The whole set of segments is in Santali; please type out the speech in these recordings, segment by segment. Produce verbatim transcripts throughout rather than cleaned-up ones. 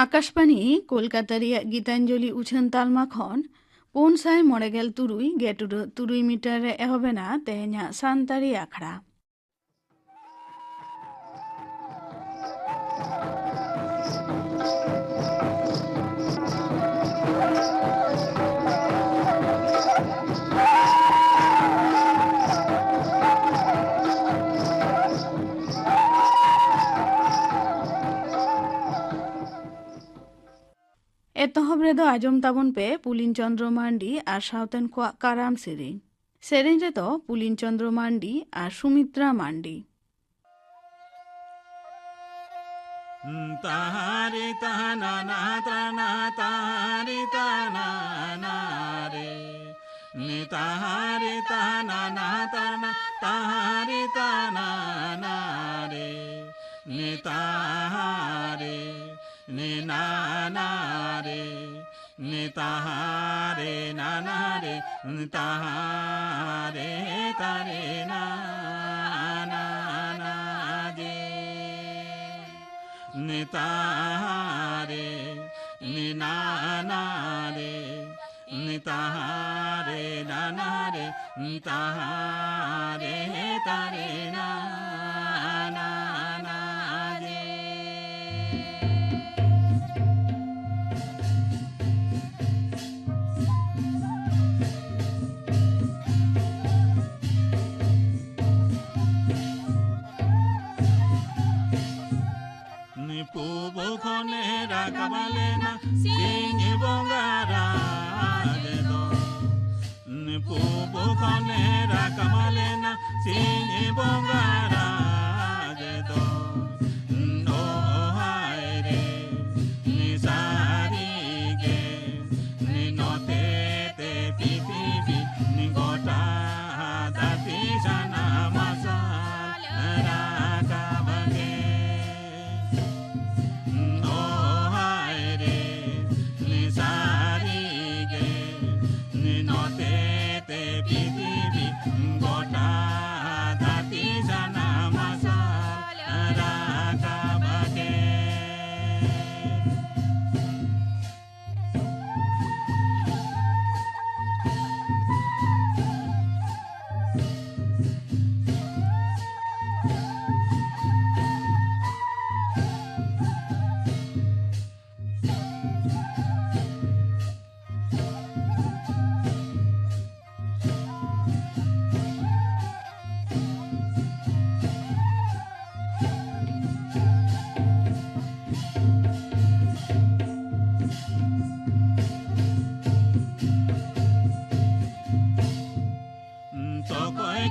ᱟᱠᱟᱥᱵᱟᱬᱤ ᱠᱳᱞᱠᱟᱛᱟ ᱨᱮᱭᱟᱜ ᱜᱤᱛᱟᱧᱡᱚᱞᱤ ᱩᱪᱷᱟᱹᱱ ᱛᱟᱞᱢᱟ ᱠᱷᱚᱱ ᱯᱩᱱ ᱥᱟᱭ ᱢᱚᱬᱮ ᱜᱮᱞ ᱛᱩᱨᱩᱭ ᱜᱮᱴᱩᱰᱟᱹᱜ ᱛᱩᱨᱩᱭ ᱢᱤᱴᱟᱨ ᱨᱮ ᱮᱦᱚᱵ ᱮᱱᱟ ᱛᱮᱦᱮᱧᱟᱜ ᱥᱟᱱᱛᱟᱲᱤ ᱟᱠᱷᱲᱟ᱾ ᱮᱛᱚᱦᱚᱵ ᱨᱮᱫᱚ ᱟᱸᱡᱚᱢ ᱛᱟᱵᱚᱱ ᱯᱮ ᱯᱩᱞᱤᱱ ᱪᱚᱸᱫᱽᱨᱚ ᱢᱟᱱᱰᱤ ᱟᱨ ᱥᱟᱶᱛᱮᱱ ᱠᱚᱣᱟᱜ ᱠᱟᱨᱟᱢ ᱥᱮᱨᱮᱧ᱾ ᱥᱮᱨᱮᱧ ᱨᱮᱫᱚ ᱯᱩᱞᱤᱱ ᱪᱚᱸᱫᱽᱨᱚ ᱢᱟᱱᱰᱤ ᱟᱨ ᱥᱩᱢᱤᱛᱨᱟ ᱢᱟᱱᱰᱤ᱾ ᱛᱟᱦᱟᱨᱤ ᱛᱟᱦᱟᱱᱟ ᱱᱟ ᱛᱨᱟᱱᱟ ᱛᱟᱦᱟᱨᱤ ᱛᱟᱦᱟᱱᱟ ᱱᱟ ᱨᱮ᱾ ᱱᱤ ᱛᱟᱦᱟᱨᱤ ᱛᱟᱦᱟᱱᱟ ᱱᱟ ᱛᱨᱟᱱᱟ ᱛᱟᱦᱟᱨᱤ ᱛᱟᱦᱟᱱᱟ ᱱᱟ ᱨᱮ᱾ ᱱᱤ ᱛᱟᱦᱟᱨᱤ ᱱᱤ ᱱᱟ ᱱᱟ ᱨᱮ᱾ ᱱᱤ ᱛᱟᱦᱟ ᱨᱮ ᱱᱟ ᱱᱟ ᱨᱮ, ᱱᱤ ᱛᱟᱦᱟ ᱨᱮ ᱛᱟ ᱨᱮ ᱱᱟ ᱱᱟ ᱱᱟ ᱡᱮ᱾ ᱱᱤ ᱛᱟᱦᱟ ᱨᱮ, ᱱᱤ ᱱᱟ ᱱᱟ ᱨᱮ, ᱱᱤ ᱛᱟᱦᱟ ᱨᱮ ᱱᱟ ᱱᱟ ᱨᱮ, ᱱᱤ ᱛᱟᱦᱟ ᱨᱮ ᱛᱟ ᱨᱮ ᱱᱟ ᱱᱟ ᱱᱟ ᱡᱮ᱾ ᱯᱩᱵ ᱠᱷᱚᱱᱮ ᱨᱟᱠᱟᱵ ᱞᱮᱱᱟ ᱥᱤᱧ ᱵᱚᱸᱜᱟ ᱨᱟᱡᱽ ᱫᱚ᱾ ᱯᱩᱵ ᱠᱷᱚᱱᱮ ᱨᱟᱠᱟᱵ ᱞᱮᱱᱟ ᱥᱤᱧ ᱵᱚᱸᱜᱟ ᱨᱟᱡᱽ ᱫᱚ᱾ ᱱᱚᱦᱟᱭ ᱨᱮ ᱱᱤᱥᱟᱨᱤ ᱜᱮ ᱱᱚᱛᱮ ᱛᱮ ᱯᱤᱛᱷᱤᱵᱤ ᱜᱚᱴᱟ ᱫᱷᱟᱹᱨᱛᱤ ᱥᱟᱱᱟᱢ ᱢᱟᱨᱥᱟᱞ ᱨᱟᱠᱟᱵ ᱜᱮ᱾ ᱱᱚᱦᱟᱭ ᱨᱮ ᱱᱤᱥᱟᱨᱤ ᱜᱮ ᱱᱚᱛᱮ ᱛᱮ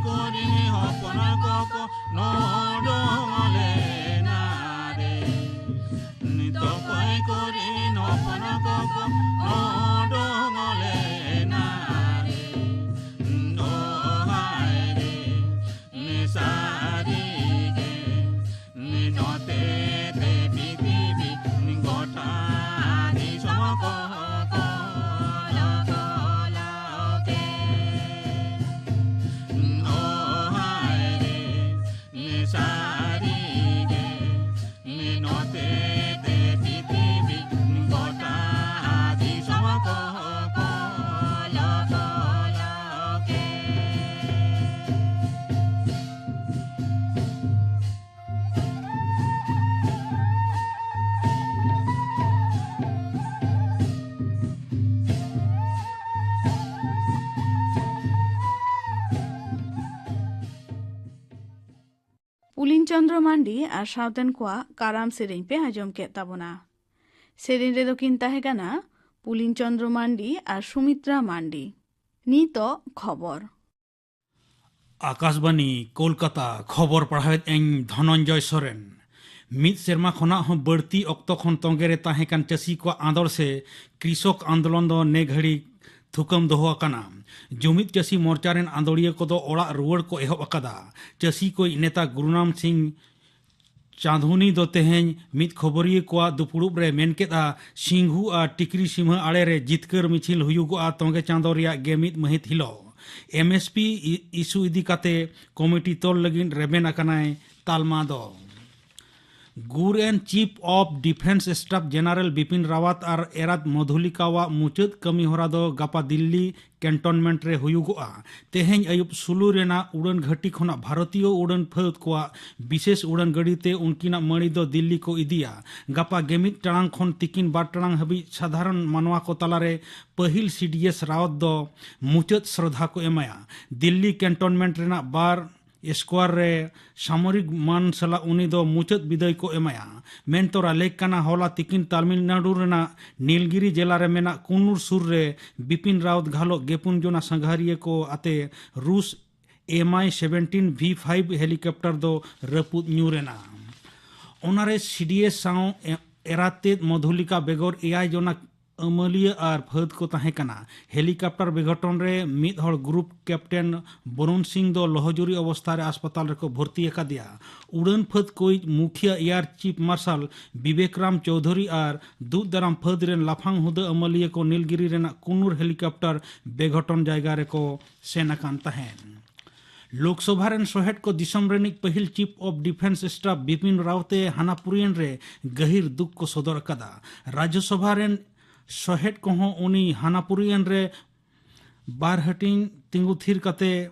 ᱠᱚᱨᱮᱱ ᱦᱚᱯᱚᱱ ᱠᱚᱠᱚ ᱱᱚᱰᱚᱝ ᱞᱮᱱᱟ ᱨᱮ᱾ ᱱᱤᱛᱚᱜ ᱠᱚᱭ ᱠᱚᱨᱮᱱ ᱦᱚᱯᱚᱱ ᱠᱚᱠᱚ ᱱᱚᱰᱚᱝ ᱞᱮᱱᱟ ᱨᱮ᱾ ᱫᱚᱦᱟᱭ ᱨᱮ ᱥᱟᱹᱨᱤ ᱜᱮ ᱱᱚᱛᱮ ᱛᱮ ᱯᱨᱤᱛᱷᱤᱵᱤ ᱜᱚᱴᱟ ᱫᱤᱥᱚᱢ ᱠᱚ ᱠᱚᱞᱚ ᱠᱚᱞᱚ ᱠᱮ᱾ ᱚ ᱦᱟᱭ ᱨᱮ, ᱥᱟᱹᱨᱤ ᱜᱮ, ᱱᱚᱛᱮ ᱛᱮ ᱯᱨᱤᱛᱷᱤᱵᱤ ᱜᱚᱴᱟ ᱫᱤᱥᱚᱢ ᱠᱚ ᱠᱚᱞᱚ ᱠᱚᱞᱚ ᱠᱮ᱾ ᱯᱩᱞᱤᱱ ᱪᱚᱸᱫᱽᱨᱚ ᱢᱟᱱᱰᱤ ᱟᱨ ᱥᱟᱶᱛᱮᱱ ᱠᱚᱣᱟᱜ ᱠᱟᱨᱟᱢ ᱥᱮᱨᱮᱧ ᱯᱮ ᱟᱸᱡᱚᱢ ᱠᱮᱫ ᱛᱟᱵᱚᱱᱟ᱾ ᱥᱮᱨᱮᱧ ᱨᱮᱫᱚ ᱠᱤᱱ ᱛᱟᱦᱮᱸ ᱠᱟᱱᱟ ᱯᱩᱞᱤᱱ ᱪᱚᱸᱫᱽᱨᱚ ᱢᱟᱱᱰᱤ ᱟᱨ ᱥᱩᱢᱤᱛᱨᱟ ᱢᱟᱱᱰᱤ᱾ ᱱᱤᱛᱚᱜ ᱠᱷᱚᱵᱚᱨ᱾ ᱟᱠᱟᱥᱵᱟᱱᱤ, ᱠᱳᱞᱠᱟᱛᱟ, ᱠᱷᱚᱵᱚᱨ ᱯᱟᱲᱦᱟᱣᱮᱫ ᱟᱹᱧ ᱫᱷᱚᱱᱚᱱᱡᱚᱭ ᱥᱚᱨᱮᱱ᱾ ᱢᱤᱫ ᱥᱮᱨᱢᱟ ᱠᱷᱚᱱᱟᱜ ᱦᱚᱸ ᱵᱟᱹᱲᱛᱤ ᱚᱠᱛᱚ ᱠᱷᱚᱱ ᱛᱚᱸᱜᱮ ᱨᱮ ᱛᱟᱦᱮᱸ ᱠᱟᱱ ᱪᱟᱹᱥᱤ ᱠᱚᱣᱟᱜ ᱟᱸᱫᱳᱲ ᱥᱮ ᱠᱨᱤᱥᱚᱠ ᱟᱱᱫᱳᱞᱚᱱ ᱫᱚ ᱱᱮ ᱜᱷᱟᱹᱲᱤ ᱛᱷᱩᱠᱟᱹᱢ ᱫᱚᱦᱚ ᱟᱠᱟᱱᱟ᱾ ᱡᱩᱢᱤᱫ ᱪᱟᱹᱥᱤ ᱢᱳᱨᱪᱟ ᱨᱮᱱ ᱟᱸᱫᱳᱲᱤᱭᱟᱹ ᱠᱚᱫᱚ ᱚᱲᱟᱜ ᱨᱩᱣᱟᱹᱲ ᱠᱚ ᱮᱦᱚᱵ ᱟᱠᱟᱫᱟ᱾ ᱪᱟᱹᱥᱤ ᱠᱚᱭᱤᱡ ᱱᱮᱛᱟ ᱜᱩᱨᱩᱱᱟᱢ ᱥᱤᱝ ᱪᱟᱸᱫᱷᱩᱱᱤ ᱫᱚ ᱛᱮᱦᱮᱧ ᱢᱤᱫ ᱠᱷᱚᱵᱚᱨᱤᱭᱟᱹ ᱠᱚᱣᱟᱜ ᱫᱩᱯᱩᱲᱩᱵ ᱨᱮ ᱢᱮᱱ ᱠᱮᱫᱼᱟ, ᱥᱤᱝᱦᱩ ᱟᱨ ᱴᱤᱠᱨᱤ ᱥᱤᱢᱦᱟᱹ ᱟᱲᱮ ᱨᱮ ᱡᱤᱛᱠᱟᱹᱨ ᱢᱤᱪᱷᱤᱞ ᱦᱩᱭᱩᱜᱚᱜᱼᱟ ᱛᱚᱸᱜᱮ ᱪᱟᱸᱫᱚ ᱨᱮᱭᱟᱜ ᱜᱮ ᱢᱤᱫ ᱢᱟᱹᱦᱤᱛ ᱦᱤᱞᱳᱜ᱾ ᱮᱢ ᱮᱥ ᱯᱤ ᱤ-, ᱤᱥᱩ ᱤᱫᱤ ᱠᱟᱛᱮ ᱠᱚᱢᱤᱴᱤ ᱛᱚᱞ ᱞᱟᱹᱜᱤᱫ ᱨᱮᱵᱮᱱ ᱟᱠᱟᱱᱟᱭ ᱛᱟᱞᱢᱟ ᱫᱚ᱾ ᱜᱩᱨ ᱮᱱ chief of defence staff general Bipin Rawat ᱟᱨ ᱮᱨᱟᱫ ᱢᱚᱫᱷᱩᱞᱤᱠᱟᱣᱟᱜ ᱢᱩᱪᱟᱹᱫ ᱠᱟᱹᱢᱤ ᱦᱚᱨᱟ ᱫᱚ ᱜᱟᱯᱟ ᱫᱤᱞᱞᱤ ᱠᱮᱱᱴᱚᱱᱢᱮᱱᱴ ᱨᱮ ᱦᱩᱭᱩᱜᱚᱜᱼᱟ᱾ ᱛᱮᱦᱮᱧ ᱟᱹᱭᱩᱵ ᱥᱩᱞᱩ ᱨᱮᱱᱟᱜ ᱩᱰᱟᱹᱱ ᱜᱷᱟᱹᱴᱤ ᱠᱷᱚᱱᱟᱜ ᱵᱷᱟᱨᱚᱛᱤᱭᱚ ᱩᱰᱟᱹᱱ ᱯᱷᱟᱹᱫ ᱠᱚᱣᱟᱜ ᱵᱤᱥᱮᱥ ᱩᱰᱟᱹᱱ ᱜᱟᱹᱰᱤ ᱛᱮ ᱩᱱᱠᱤᱱᱟᱜ ᱢᱟᱹᱲᱤ ᱫᱚ ᱫᱤᱞᱞᱤ ᱠᱚ ᱤᱫᱤᱭᱟ᱾ ᱜᱟᱯᱟ ᱜᱮᱢᱤᱫ ᱴᱟᱲᱟᱝ ᱠᱷᱚᱱ ᱛᱤᱠᱤᱱ ᱵᱟᱨ ᱴᱟᱲᱟᱝ ᱦᱟᱹᱵᱤᱡ ᱥᱟᱫᱷᱟᱨᱚᱱ ᱢᱟᱱᱣᱟ ᱠᱚ ᱛᱟᱞᱟᱨᱮ ᱯᱟᱹᱦᱤᱞ ᱥᱤ ᱰᱤ ᱮᱥ ᱨᱟᱣᱟᱛ ᱫᱚ ᱢᱩᱪᱟᱹᱫ ᱥᱨᱚᱫᱷᱟ ᱠᱚ ᱮᱢᱟᱭᱟ᱾ ᱫᱤᱞᱞᱤ ᱠᱮᱱᱴᱚᱱᱢᱮᱱᱴ ᱨᱮᱱᱟᱜ ᱵᱟᱨ ᱥᱠᱚᱣᱟᱨ ᱨᱮ ᱥᱟᱢᱚᱨᱤᱠ ᱢᱟᱱ ᱥᱟᱞᱟᱜ ᱩᱱᱤ ᱫᱚ ᱢᱩᱪᱟᱹᱫ ᱵᱤᱫᱟᱹᱭ ᱠᱚ ᱮᱢᱟᱭᱟ᱾ ᱢᱮᱱᱛᱚᱨᱟ ᱞᱮᱠ ᱠᱟᱱᱟ, ᱦᱚᱞᱟ ᱛᱤᱠᱤᱱ ᱛᱟᱢᱤᱞᱱᱟᱰᱩ ᱨᱮᱱᱟᱜ ᱱᱤᱞᱜᱤᱨᱤ ᱡᱮᱞᱟ ᱨᱮ ᱢᱮᱱᱟᱜ ᱠᱩᱱᱱᱩᱨ ᱥᱩᱨ ᱨᱮ ᱵᱤᱯᱤᱱ ᱨᱟᱣᱛ ᱜᱷᱟᱞᱚᱜ ᱜᱮᱯᱩᱱ ᱡᱚᱱᱟ ᱥᱟᱸᱜᱷᱟᱨᱤᱭᱟᱹ ᱠᱚ ᱟᱛᱮ ᱨᱩᱥ ᱮᱢ ᱟᱭ ᱥᱮᱵᱷᱮᱱᱴᱤᱱ ᱵᱷᱤ ᱯᱷᱟᱭᱤᱵᱷ ᱦᱮᱞᱤᱠᱚᱯᱴᱟᱨ ᱫᱚ ᱨᱟᱹᱯᱩᱫ ᱧᱩᱨ ᱮᱱᱟ᱾ ᱚᱱᱟᱨᱮ ᱥᱤ ᱰᱤ ᱮᱥ ᱥᱟᱶ ᱮ-, ᱮᱨᱟᱛᱮᱫ ᱢᱚᱫᱷᱩᱞᱤᱠᱟ ᱵᱮᱜᱚᱨ ᱮᱭᱟᱭ ᱡᱚᱱᱟ ᱟᱹᱢᱟᱹᱞᱤᱭᱟᱹ ᱟᱨ ᱯᱷᱟᱹᱫ ᱠᱚ ᱛᱟᱦᱮᱸ ᱠᱟᱱᱟ᱾ ᱦᱮᱞᱤᱠᱚᱯᱴᱟᱨ ᱵᱮᱜᱷᱚᱴᱚᱱ ᱨᱮ ᱢᱤᱫ ᱦᱚᱲ ᱜᱨᱩᱯ ᱠᱮᱯᱴᱮᱱ ᱵᱚᱨᱩᱱ ᱥᱤᱝ ᱫᱚ ᱞᱚᱦᱚᱡᱩᱨᱤ ᱚᱵᱚᱥᱛᱷᱟ ᱨᱮ ᱦᱟᱥᱯᱟᱛᱟᱞ ᱨᱮᱠᱚ ᱵᱷᱚᱨᱛᱤ ᱟᱠᱟᱫᱮᱭᱟ᱾ ᱩᱰᱟᱹᱱ ᱯᱷᱟᱹᱫ ᱠᱚᱭᱤᱡ ᱢᱩᱠᱷᱤᱭᱟᱹ ᱮᱭᱟᱨ ᱪᱤᱯ ᱢᱟᱨᱥᱟᱞ ᱵᱤᱵᱮᱠ ᱨᱟᱢ ᱪᱳᱣᱫᱷᱩᱨᱤ ᱟᱨ ᱫᱩᱜ ᱫᱟᱨᱟᱢ ᱯᱷᱟᱹᱫ ᱨᱮᱱ ᱞᱟᱯᱷᱟᱝ ᱦᱩᱫᱟᱹ ᱟᱹᱢᱟᱹᱞᱤᱭᱟᱹ ᱠᱚ ᱱᱤᱞᱜᱤᱨᱤ ᱨᱮᱱᱟᱜ ᱠᱩᱱᱩᱨ ᱦᱮᱞᱤᱠᱚᱯᱴᱟᱨ ᱵᱮᱜᱷᱚᱴᱚᱱ ᱡᱟᱭᱜᱟ ᱨᱮᱠᱚ ᱥᱮᱱ ᱟᱠᱟᱱ ᱛᱟᱦᱮᱸᱫ᱾ ᱞᱳᱠᱥᱚᱵᱷᱟ ᱨᱮᱱ ᱥᱚᱦᱮᱫ ᱠᱚ ᱫᱤᱥᱚᱢ ᱨᱤᱱᱤᱡ ᱯᱟᱹᱦᱤᱞ chip of defence staff Bipin ᱨᱟᱣᱛᱮ ᱦᱟᱱᱟᱯᱩᱨᱤᱭᱟᱱ ᱨᱮ ᱜᱟᱹᱦᱤᱨ ᱫᱩᱠ ᱠᱚ ᱥᱚᱫᱚᱨ ᱟᱠᱟᱫᱟ᱾ ᱨᱟᱡᱽᱭᱚᱥᱚᱵᱷᱟ ᱨᱮᱱ ᱥᱚᱦᱮᱫ ᱠᱚᱦᱚᱸ ᱩᱱᱤ ᱦᱟᱱᱟᱯᱩᱨᱤᱭᱟᱱ ᱨᱮ ᱵᱟᱨ ᱦᱟᱹᱴᱤᱧ ᱛᱤᱸᱜᱩ ᱛᱷᱤᱨ ᱠᱟᱛᱮ,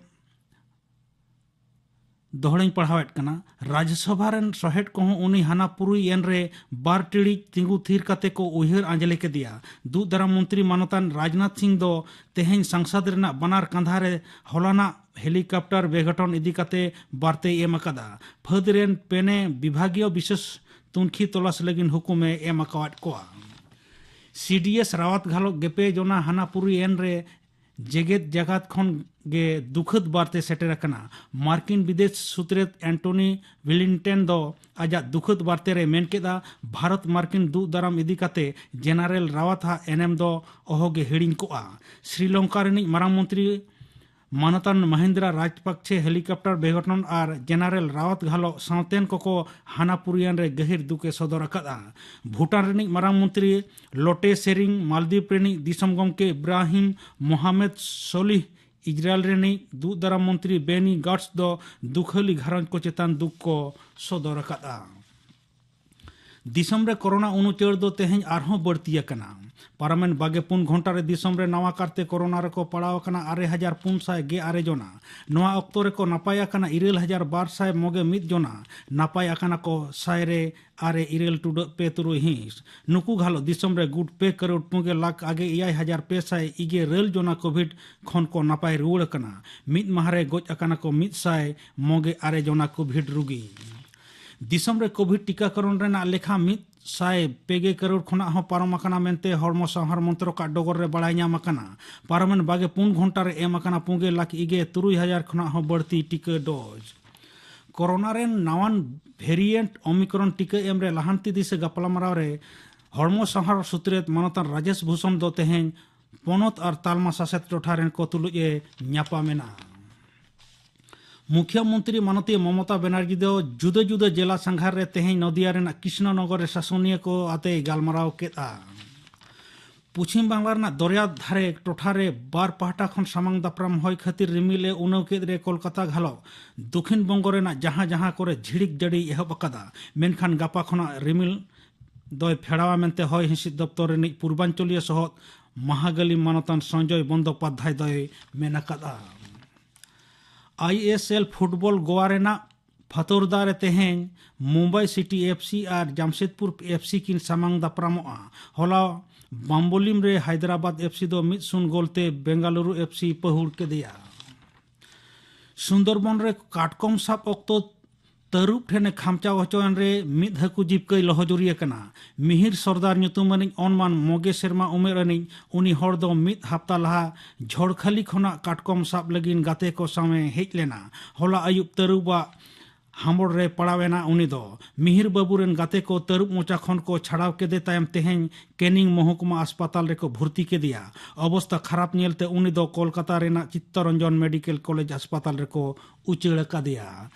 ᱫᱚᱦᱲᱟᱧ ᱯᱟᱲᱦᱟᱣᱮᱫ ᱠᱟᱱᱟ, ᱨᱟᱡᱽᱭᱚᱥᱚᱵᱷᱟ ᱨᱮᱱ ᱥᱚᱦᱮᱫ ᱠᱚᱦᱚᱸ ᱩᱱᱤ ᱦᱟᱱᱟᱯᱩᱨᱤᱭᱮᱱ ᱨᱮ ᱵᱟᱨ ᱴᱤᱲᱤᱡ ᱛᱤᱸᱜᱩ ᱛᱷᱤᱨ ᱠᱟᱛᱮ ᱠᱚ ᱩᱭᱦᱟᱹᱨ ᱟᱸᱡᱽᱞᱮ ᱠᱮᱫᱮᱭᱟ᱾ ᱫᱩᱜ ᱫᱟᱨᱟᱢ ᱢᱚᱱᱛᱨᱤ ᱢᱟᱱᱚᱛᱟᱱ ᱨᱟᱡᱽᱱᱟᱛᱷ ᱥᱤᱝ ᱫᱚ ᱛᱮᱦᱮᱧ ᱥᱟᱝᱥᱟᱫᱽ ᱨᱮᱱᱟᱜ ᱵᱟᱱᱟᱨ ᱠᱟᱸᱫᱷᱟ ᱨᱮ ᱦᱚᱞᱟᱱᱟᱜ ᱦᱮᱞᱤᱠᱚᱯᱴᱟᱨ ᱵᱮᱜᱷᱚᱴᱚᱱ ᱤᱫᱤ ᱠᱟᱛᱮ ᱵᱟᱨᱛᱟᱭ ᱮᱢ ᱟᱠᱟᱫᱟ᱾ ᱯᱷᱟᱹᱫᱽ ᱨᱮᱱ ᱯᱮᱱᱮ ᱵᱤᱵᱷᱟᱜᱤᱭᱚ ᱵᱤᱥᱮᱥ ᱛᱩᱱᱠᱷᱤ ᱛᱚᱞᱟᱥ ᱞᱟᱹᱜᱤᱫ ᱦᱩᱠᱩᱢᱮ ᱮᱢ ᱟᱠᱟᱣᱟᱫ ᱠᱚᱣᱟ᱾ ᱥᱤ ᱰᱤ ᱮᱥ ᱨᱟᱣᱟᱛ ᱜᱷᱟᱞᱚᱜ ᱜᱮᱯᱮ ᱡᱚᱱᱟ ᱦᱟᱱᱟᱯᱩᱨᱤ ᱮᱱ ᱨᱮ ᱡᱮᱜᱮᱛ ᱡᱟᱠᱟᱛ ᱠᱷᱚᱱ ᱜᱮ ᱫᱩᱠᱷᱟᱹᱛ ᱵᱟᱨᱛᱮ ᱥᱮᱴᱮᱨ ᱟᱠᱟᱱᱟ᱾ ᱢᱟᱨᱠᱤᱱ ᱵᱤᱫᱮᱥ ᱥᱩᱛᱨᱮᱛ ᱮᱱᱴᱚᱱᱤ ᱵᱞᱤᱱᱠᱮᱱ ᱫᱚ ᱟᱡᱟᱜ ᱫᱩᱠᱷᱟᱹᱛ ᱵᱟᱨᱛᱮ ᱨᱮ ᱢᱮᱱ ᱠᱮᱫᱟ, ᱵᱷᱟᱨᱚᱛ ᱢᱟᱨᱠᱤᱱ ᱫᱩᱜ ᱫᱟᱨᱟᱢ ᱤᱫᱤ ᱠᱟᱛᱮ ᱡᱮᱱᱟᱨᱮᱞ ᱨᱟᱣᱟᱛ ᱟᱜ ᱮᱱᱮᱢ ᱫᱚ ᱚᱦᱚᱜᱮ ᱦᱤᱲᱤᱧ ᱠᱚᱜᱼᱟ᱾ ᱥᱨᱤᱞᱚᱝᱠᱟ ᱨᱤᱱᱤᱡ ᱢᱟᱨᱟᱝ ᱢᱚᱱᱛᱨᱤ ᱢᱟᱱᱚᱛᱟᱱ ᱢᱟᱦᱤᱱᱫᱨᱟ ᱨᱟᱡᱽᱯᱟᱠᱥᱮ ᱦᱮᱞᱤᱠᱚᱯᱴᱟᱨ ᱵᱮᱜᱷᱚᱴᱚᱱ ᱟᱨ ᱡᱮᱱᱟᱨᱮᱞ ᱨᱟᱣᱟᱛ ᱜᱷᱟᱞᱚᱜ ᱥᱟᱶᱛᱮᱱ ᱠᱚᱠᱚ ᱦᱟᱱᱟᱯᱩᱨᱤᱭᱟᱱ ᱨᱮ ᱜᱟᱹᱦᱤᱨ ᱫᱩᱠ ᱮ ᱥᱚᱫᱚᱨ ᱟᱠᱟᱫᱼᱟ᱾ ᱵᱷᱩᱴᱟᱱ ᱨᱤᱱᱤᱡ ᱢᱟᱨᱟᱝ ᱢᱚᱱᱛᱨᱤ ᱞᱚᱴᱮ ᱥᱮᱨᱤᱝ, ᱢᱟᱞᱫᱤᱯ ᱨᱤᱱᱤᱡ ᱫᱤᱥᱚᱢ ᱜᱚᱢᱠᱮ ᱤᱵᱨᱟᱦᱤᱢ ᱢᱚᱦᱟᱢᱢᱮᱫ ᱥᱚᱞᱤᱦ, ᱤᱡᱽᱨᱟᱭᱮᱞ ᱨᱤᱱᱤᱡ ᱫᱩᱜ ᱫᱟᱨᱟᱢ ᱢᱚᱱᱛᱨᱤ ᱵᱮᱱᱤ ᱜᱟᱴᱥ ᱫᱚ ᱫᱩᱠᱷᱟᱹᱞᱤ ᱜᱷᱟᱨᱚᱸᱡᱽ ᱠᱚ ᱪᱮᱛᱟᱱ ᱫᱩᱠ ᱠᱚ ᱥᱚᱫᱚᱨ ᱟᱠᱟᱫᱼᱟ᱾ ᱫᱤᱥᱚᱢ ᱨᱮ ᱠᱳᱨᱳᱱᱟ ᱩᱱᱩᱪᱟᱹᱲ ᱫᱚ ᱛᱮᱦᱮᱧ ᱟᱨᱦᱚᱸ ᱵᱟᱹᱲᱛᱤ ᱟᱠᱟᱱᱟ᱾ ᱯᱟᱨᱚᱢᱮᱱ ᱵᱟᱜᱮ ᱯᱩᱱ ᱜᱷᱚᱱᱴᱟ ᱨᱮ ᱫᱤᱥᱚᱢ ᱨᱮ ᱱᱟᱣᱟ ᱠᱟᱨᱛᱮ ᱠᱳᱨᱳᱱᱟ ᱨᱮᱠᱚ ᱯᱟᱲᱟᱣ ᱟᱠᱟᱱᱟ ᱟᱨᱮ ᱦᱟᱡᱟᱨ ᱯᱩᱱ ᱥᱟᱭ ᱜᱮᱞ ᱟᱨᱮ ᱡᱚᱱᱟ᱾ ᱱᱚᱣᱟ ᱚᱠᱛᱚ ᱨᱮᱠᱚ ᱱᱟᱯᱟᱭ ᱟᱠᱟᱱᱟ ᱤᱨᱟᱹᱞ ᱦᱟᱡᱟᱨ ᱵᱟᱨ ᱥᱟᱭ ᱢᱚᱜᱮ ᱢᱤᱫ ᱡᱚᱱᱟ᱾ ᱱᱟᱯᱟᱭ ᱟᱠᱟᱱᱟ ᱠᱚ ᱥᱟᱭ ᱨᱮ ᱟᱨᱮ ᱤᱨᱟᱹᱞ ᱴᱩᱰᱟᱹᱜ ᱯᱮ ᱛᱩᱨᱩᱭ ᱦᱤᱸᱥ᱾ ᱱᱩᱠᱩ ᱜᱷᱟᱞᱚ ᱫᱤᱥᱚᱢ ᱨᱮ ᱜᱩᱴ ᱯᱮ ᱠᱟᱨᱳᱲ ᱯᱩᱱᱜᱮ ᱞᱟᱠᱷ ᱟᱜᱮ ᱮᱭᱟᱭ ᱦᱟᱡᱟᱨ ᱯᱮ ᱥᱟᱭ ᱤᱜᱮ ᱨᱟᱹᱞ ᱡᱚᱱᱟ ᱠᱳᱵᱷᱤᱰ ᱠᱷᱚᱱ ᱠᱚ ᱱᱟᱯᱟᱭ ᱨᱩᱣᱟᱹᱲ ᱟᱠᱟᱱᱟ᱾ ᱢᱤᱫ ᱢᱟᱦᱟ ᱨᱮ ᱜᱚᱡ ᱟᱠᱟᱱᱟ ᱠᱚ ᱢᱤᱫ ᱥᱟᱭ ᱢᱚᱜᱮ ᱟᱨᱮ ᱡᱚᱱᱟ ᱠᱳᱵᱷᱤᱰ ᱨᱩᱜᱤ᱾ ᱫᱤᱥᱚᱢ ᱨᱮ ᱠᱳᱵᱷᱤᱰ ᱴᱤᱠᱟᱠᱚᱨᱚᱱ ᱨᱮᱱᱟᱜ ᱞᱮᱠᱷᱟ ᱢᱤᱫ ᱥᱟᱭ ᱯᱮ ᱜᱮ ᱠᱟᱨᱳᱲ ᱠᱷᱚᱱᱟᱜ ᱦᱚᱸ ᱯᱟᱨᱚᱢ ᱟᱠᱟᱱᱟ ᱢᱮᱱᱛᱮ ᱦᱚᱲᱢᱚ ᱥᱟᱶᱟᱨ ᱢᱚᱱᱛᱨᱚᱠᱟᱜ ᱰᱚᱜᱚᱨ ᱨᱮ ᱵᱟᱲᱟᱭ ᱧᱟᱢ ᱟᱠᱟᱱᱟ᱾ ᱯᱟᱨᱚᱢᱮᱱ ᱵᱟᱜᱮ ᱯᱩᱱ ᱜᱷᱚᱱᱴᱟ ᱨᱮ ᱮᱢ ᱟᱠᱟᱱᱟ ᱯᱩᱜᱮ ᱞᱟᱠᱷ ᱤᱜᱮ ᱛᱩᱨᱩᱭ ᱦᱟᱡᱟᱨ ᱠᱷᱚᱱᱟᱜ ᱦᱚᱸ ᱵᱟᱹᱲᱛᱤ ᱴᱤᱠᱟᱹ ᱰᱳᱡᱽ᱾ ᱠᱳᱨᱳᱱᱟ ᱨᱮᱱ ᱱᱟᱣᱟᱱ ᱵᱷᱮᱨᱤᱭᱮᱱᱴ ᱳᱢᱤᱠᱨᱚᱱ ᱴᱤᱠᱟᱹ ᱮᱢ ᱨᱮ ᱞᱟᱦᱟᱱᱛᱤ ᱫᱤᱥᱟᱹ ᱜᱟᱯᱟᱞᱢᱟᱨᱟᱣ ᱨᱮ ᱦᱚᱲᱢᱚ ᱥᱟᱶᱟᱨ ᱥᱩᱛᱨᱮᱛ ᱢᱟᱱᱚᱛᱟᱱ ᱨᱟᱡᱮᱥ ᱵᱷᱩᱥᱚᱱ ᱫᱚ ᱛᱮᱦᱮᱧ ᱯᱚᱱᱚᱛ ᱟᱨ ᱛᱟᱞᱢᱟ ᱥᱟᱥᱮᱛ ᱴᱚᱴᱷᱟ ᱨᱮᱱ ᱠᱚ ᱛᱩᱞᱩᱡ ᱮ ᱧᱟᱯᱟᱢ ᱮᱱᱟ᱾ ᱢᱩᱠᱷᱭᱚᱢᱚᱱᱛᱨᱤ ᱢᱟᱱᱚᱛᱤᱭᱟᱹ ᱢᱚᱢᱚᱛᱟ ᱵᱮᱱᱟᱨᱡᱤ ᱫᱚ ᱡᱩᱫᱟᱹ ᱡᱩᱫᱟᱹ ᱡᱮᱞᱟ ᱥᱟᱸᱜᱷᱟᱨ ᱨᱮ ᱛᱮᱦᱮᱧ ᱱᱚᱫᱤᱭᱟ ᱨᱮᱱᱟᱜ ᱠᱨᱤᱥᱱᱚᱱᱚᱜᱚᱨ ᱨᱮ ᱥᱟᱥᱚᱱᱤᱭᱟᱹ ᱠᱚ ᱟᱛᱮᱭ ᱜᱟᱞᱢᱟᱨᱟᱣ ᱠᱮᱫᱼᱟ᱾ ᱯᱚᱪᱷᱤᱢ ᱵᱟᱝᱞᱟ ᱨᱮᱱᱟᱜ ᱫᱚᱨᱭᱟ ᱫᱷᱟᱨᱮ ᱴᱚᱴᱷᱟ ᱨᱮ ᱵᱟᱨ ᱯᱟᱦᱴᱟ ᱠᱷᱚᱱ ᱥᱟᱢᱟᱝ ᱫᱟᱯᱨᱟᱢ ᱦᱚᱭ ᱠᱷᱟᱹᱛᱤᱨ ᱨᱤᱢᱤᱞ ᱮ ᱩᱱᱟᱹᱣ ᱠᱮᱫ ᱨᱮ ᱠᱳᱞᱠᱟᱛᱟ ᱜᱷᱟᱞᱚᱜ ᱫᱚᱠᱷᱤᱱ ᱵᱚᱝᱜᱚ ᱨᱮᱱᱟᱜ ᱡᱟᱦᱟᱸ ᱡᱟᱦᱟᱸ ᱠᱚᱨᱮ ᱡᱷᱤᱲᱤᱠ ᱡᱟᱹᱲᱤᱭ ᱮᱦᱚᱵ ᱟᱠᱟᱫᱟ, ᱢᱮᱱᱠᱷᱟᱱ ᱜᱟᱯᱟ ᱠᱷᱚᱱᱟᱜ ᱨᱤᱢᱤᱞ ᱫᱚᱭ ᱯᱷᱮᱲᱟᱣᱟ ᱢᱮᱱᱛᱮ ᱦᱚᱭ ᱦᱤᱸᱥᱤᱫ ᱫᱚᱯᱛᱚᱨ ᱨᱤᱱᱤᱡ ᱯᱩᱨᱵᱟᱧᱪᱚᱞᱤᱭᱟᱹ ᱥᱚᱦᱚᱫ ᱢᱟᱦᱟᱜᱟᱞᱤ ᱢᱟᱱᱚᱛᱟᱱ ᱥᱚᱧᱡᱚᱭ ᱵᱚᱱᱫᱳᱯᱟᱫᱽᱫᱷᱟᱭ ᱫᱚᱭ ᱢᱮᱱ ᱟᱠᱟᱫᱼᱟ᱾ I S L football Goa ᱨᱮᱱᱟᱜ ᱯᱷᱟᱛᱳᱨᱫᱟ ᱨᱮ ᱛᱮᱦᱮᱧ ᱢᱩᱢᱵᱟᱭ ᱥᱤᱴᱤ ᱮᱯᱷ ᱥᱤ ᱟᱨ ᱡᱟᱢᱥᱮᱫᱽᱯᱩᱨ ᱮᱯᱷ ᱥᱤ ᱠᱤᱱ ᱥᱟᱢᱟᱝ ᱫᱟᱯᱨᱟᱢᱚᱜᱼᱟ᱾ ᱦᱚᱞᱟ ᱵᱟᱢᱵᱚᱞᱤᱢ ᱨᱮ ᱦᱟᱭᱫᱨᱟᱵᱟᱫᱽ ᱮᱯᱷ ᱥᱤ ᱫᱚ ᱢᱤᱫ ᱥᱩᱱ ᱜᱳᱞ ᱛᱮ ᱵᱮᱝᱜᱟᱞᱩᱨᱩ ᱮᱯᱷ ᱥᱤ ᱯᱟᱹᱦᱩᱲ ᱠᱮᱫᱮᱭᱟ᱾ ᱥᱩᱱᱫᱚᱨᱵᱚᱱ ᱨᱮ ᱠᱟᱴᱠᱚᱢ ᱥᱟᱵ ᱚᱠᱛᱚ ᱛᱟᱹᱨᱩᱵ ᱴᱷᱮᱱᱮ ᱠᱷᱟᱢᱪᱟᱣ ᱦᱚᱪᱚᱭᱮᱱ ᱨᱮ ᱢᱤᱫ ᱦᱟᱹᱠᱩ ᱡᱤᱵᱠᱟᱹᱭ ᱞᱚᱦᱚᱡᱩᱨᱤ ᱟᱠᱟᱱᱟ᱾ ᱢᱤᱦᱤᱨ ᱥᱚᱨᱫᱟᱨ ᱧᱩᱛᱩᱢ ᱟᱹᱱᱤᱡ ᱚᱱᱢᱟᱱ ᱢᱚᱜᱮ ᱥᱮᱨᱢᱟ ᱩᱢᱮᱨ ᱟᱹᱱᱤᱡ ᱩᱱᱤ ᱦᱚᱲ ᱫᱚ ᱢᱤᱫ ᱦᱟᱯᱛᱟ ᱞᱟᱦᱟ ᱡᱷᱚᱲᱠᱷᱟᱞᱤ ᱠᱷᱚᱱᱟᱜ ᱠᱟᱴᱠᱚᱢ ᱥᱟᱵ ᱞᱟᱹᱜᱤᱫ ᱜᱟᱛᱮ ᱠᱚ ᱥᱟᱶ ᱮ ᱦᱮᱡ ᱞᱮᱱᱟ᱾ ᱦᱚᱞᱟ ᱟᱹᱭᱩᱵ ᱛᱟᱹᱨᱩᱵᱟᱜ ᱦᱟᱢᱵᱚᱲ ᱨᱮ ᱯᱟᱲᱟᱣ ᱮᱱᱟ ᱩᱱᱤ ᱫᱚ᱾ ᱢᱤᱦᱤᱨ ᱵᱟᱹᱵᱩ ᱨᱮᱱ ᱜᱟᱛᱮ ᱠᱚ ᱛᱟᱹᱨᱩᱵ ᱢᱚᱪᱟ ᱠᱷᱚᱱ ᱠᱚ ᱪᱷᱟᱲᱟᱣ ᱠᱮᱫᱮ ᱛᱟᱭᱚᱢ ᱛᱮᱦᱮᱧ ᱠᱮᱱᱤᱝ ᱢᱚᱦᱚᱠᱩᱢᱟ ᱦᱟᱥᱯᱟᱛᱟᱞ ᱨᱮᱠᱚ ᱵᱷᱚᱨᱛᱤ ᱠᱮᱫᱮᱭᱟ᱾ ᱚᱵᱚᱥᱛᱟ ᱠᱷᱟᱨᱟᱯ ᱧᱮᱞᱛᱮ ᱩᱱᱤ ᱫᱚ ᱠᱳᱞᱠᱟᱛᱟ ᱨᱮᱱᱟᱜ ᱪᱤᱛᱛᱚᱨᱚᱧᱡᱚᱱ ᱢᱮᱰᱤᱠᱮᱞ ᱠᱚᱞᱮᱡᱽ ᱦᱟᱥᱯᱟᱛᱟᱞ ᱨᱮᱠᱚ ᱩᱪᱟᱹᱲ ᱟᱠᱟᱫᱮᱭᱟ᱾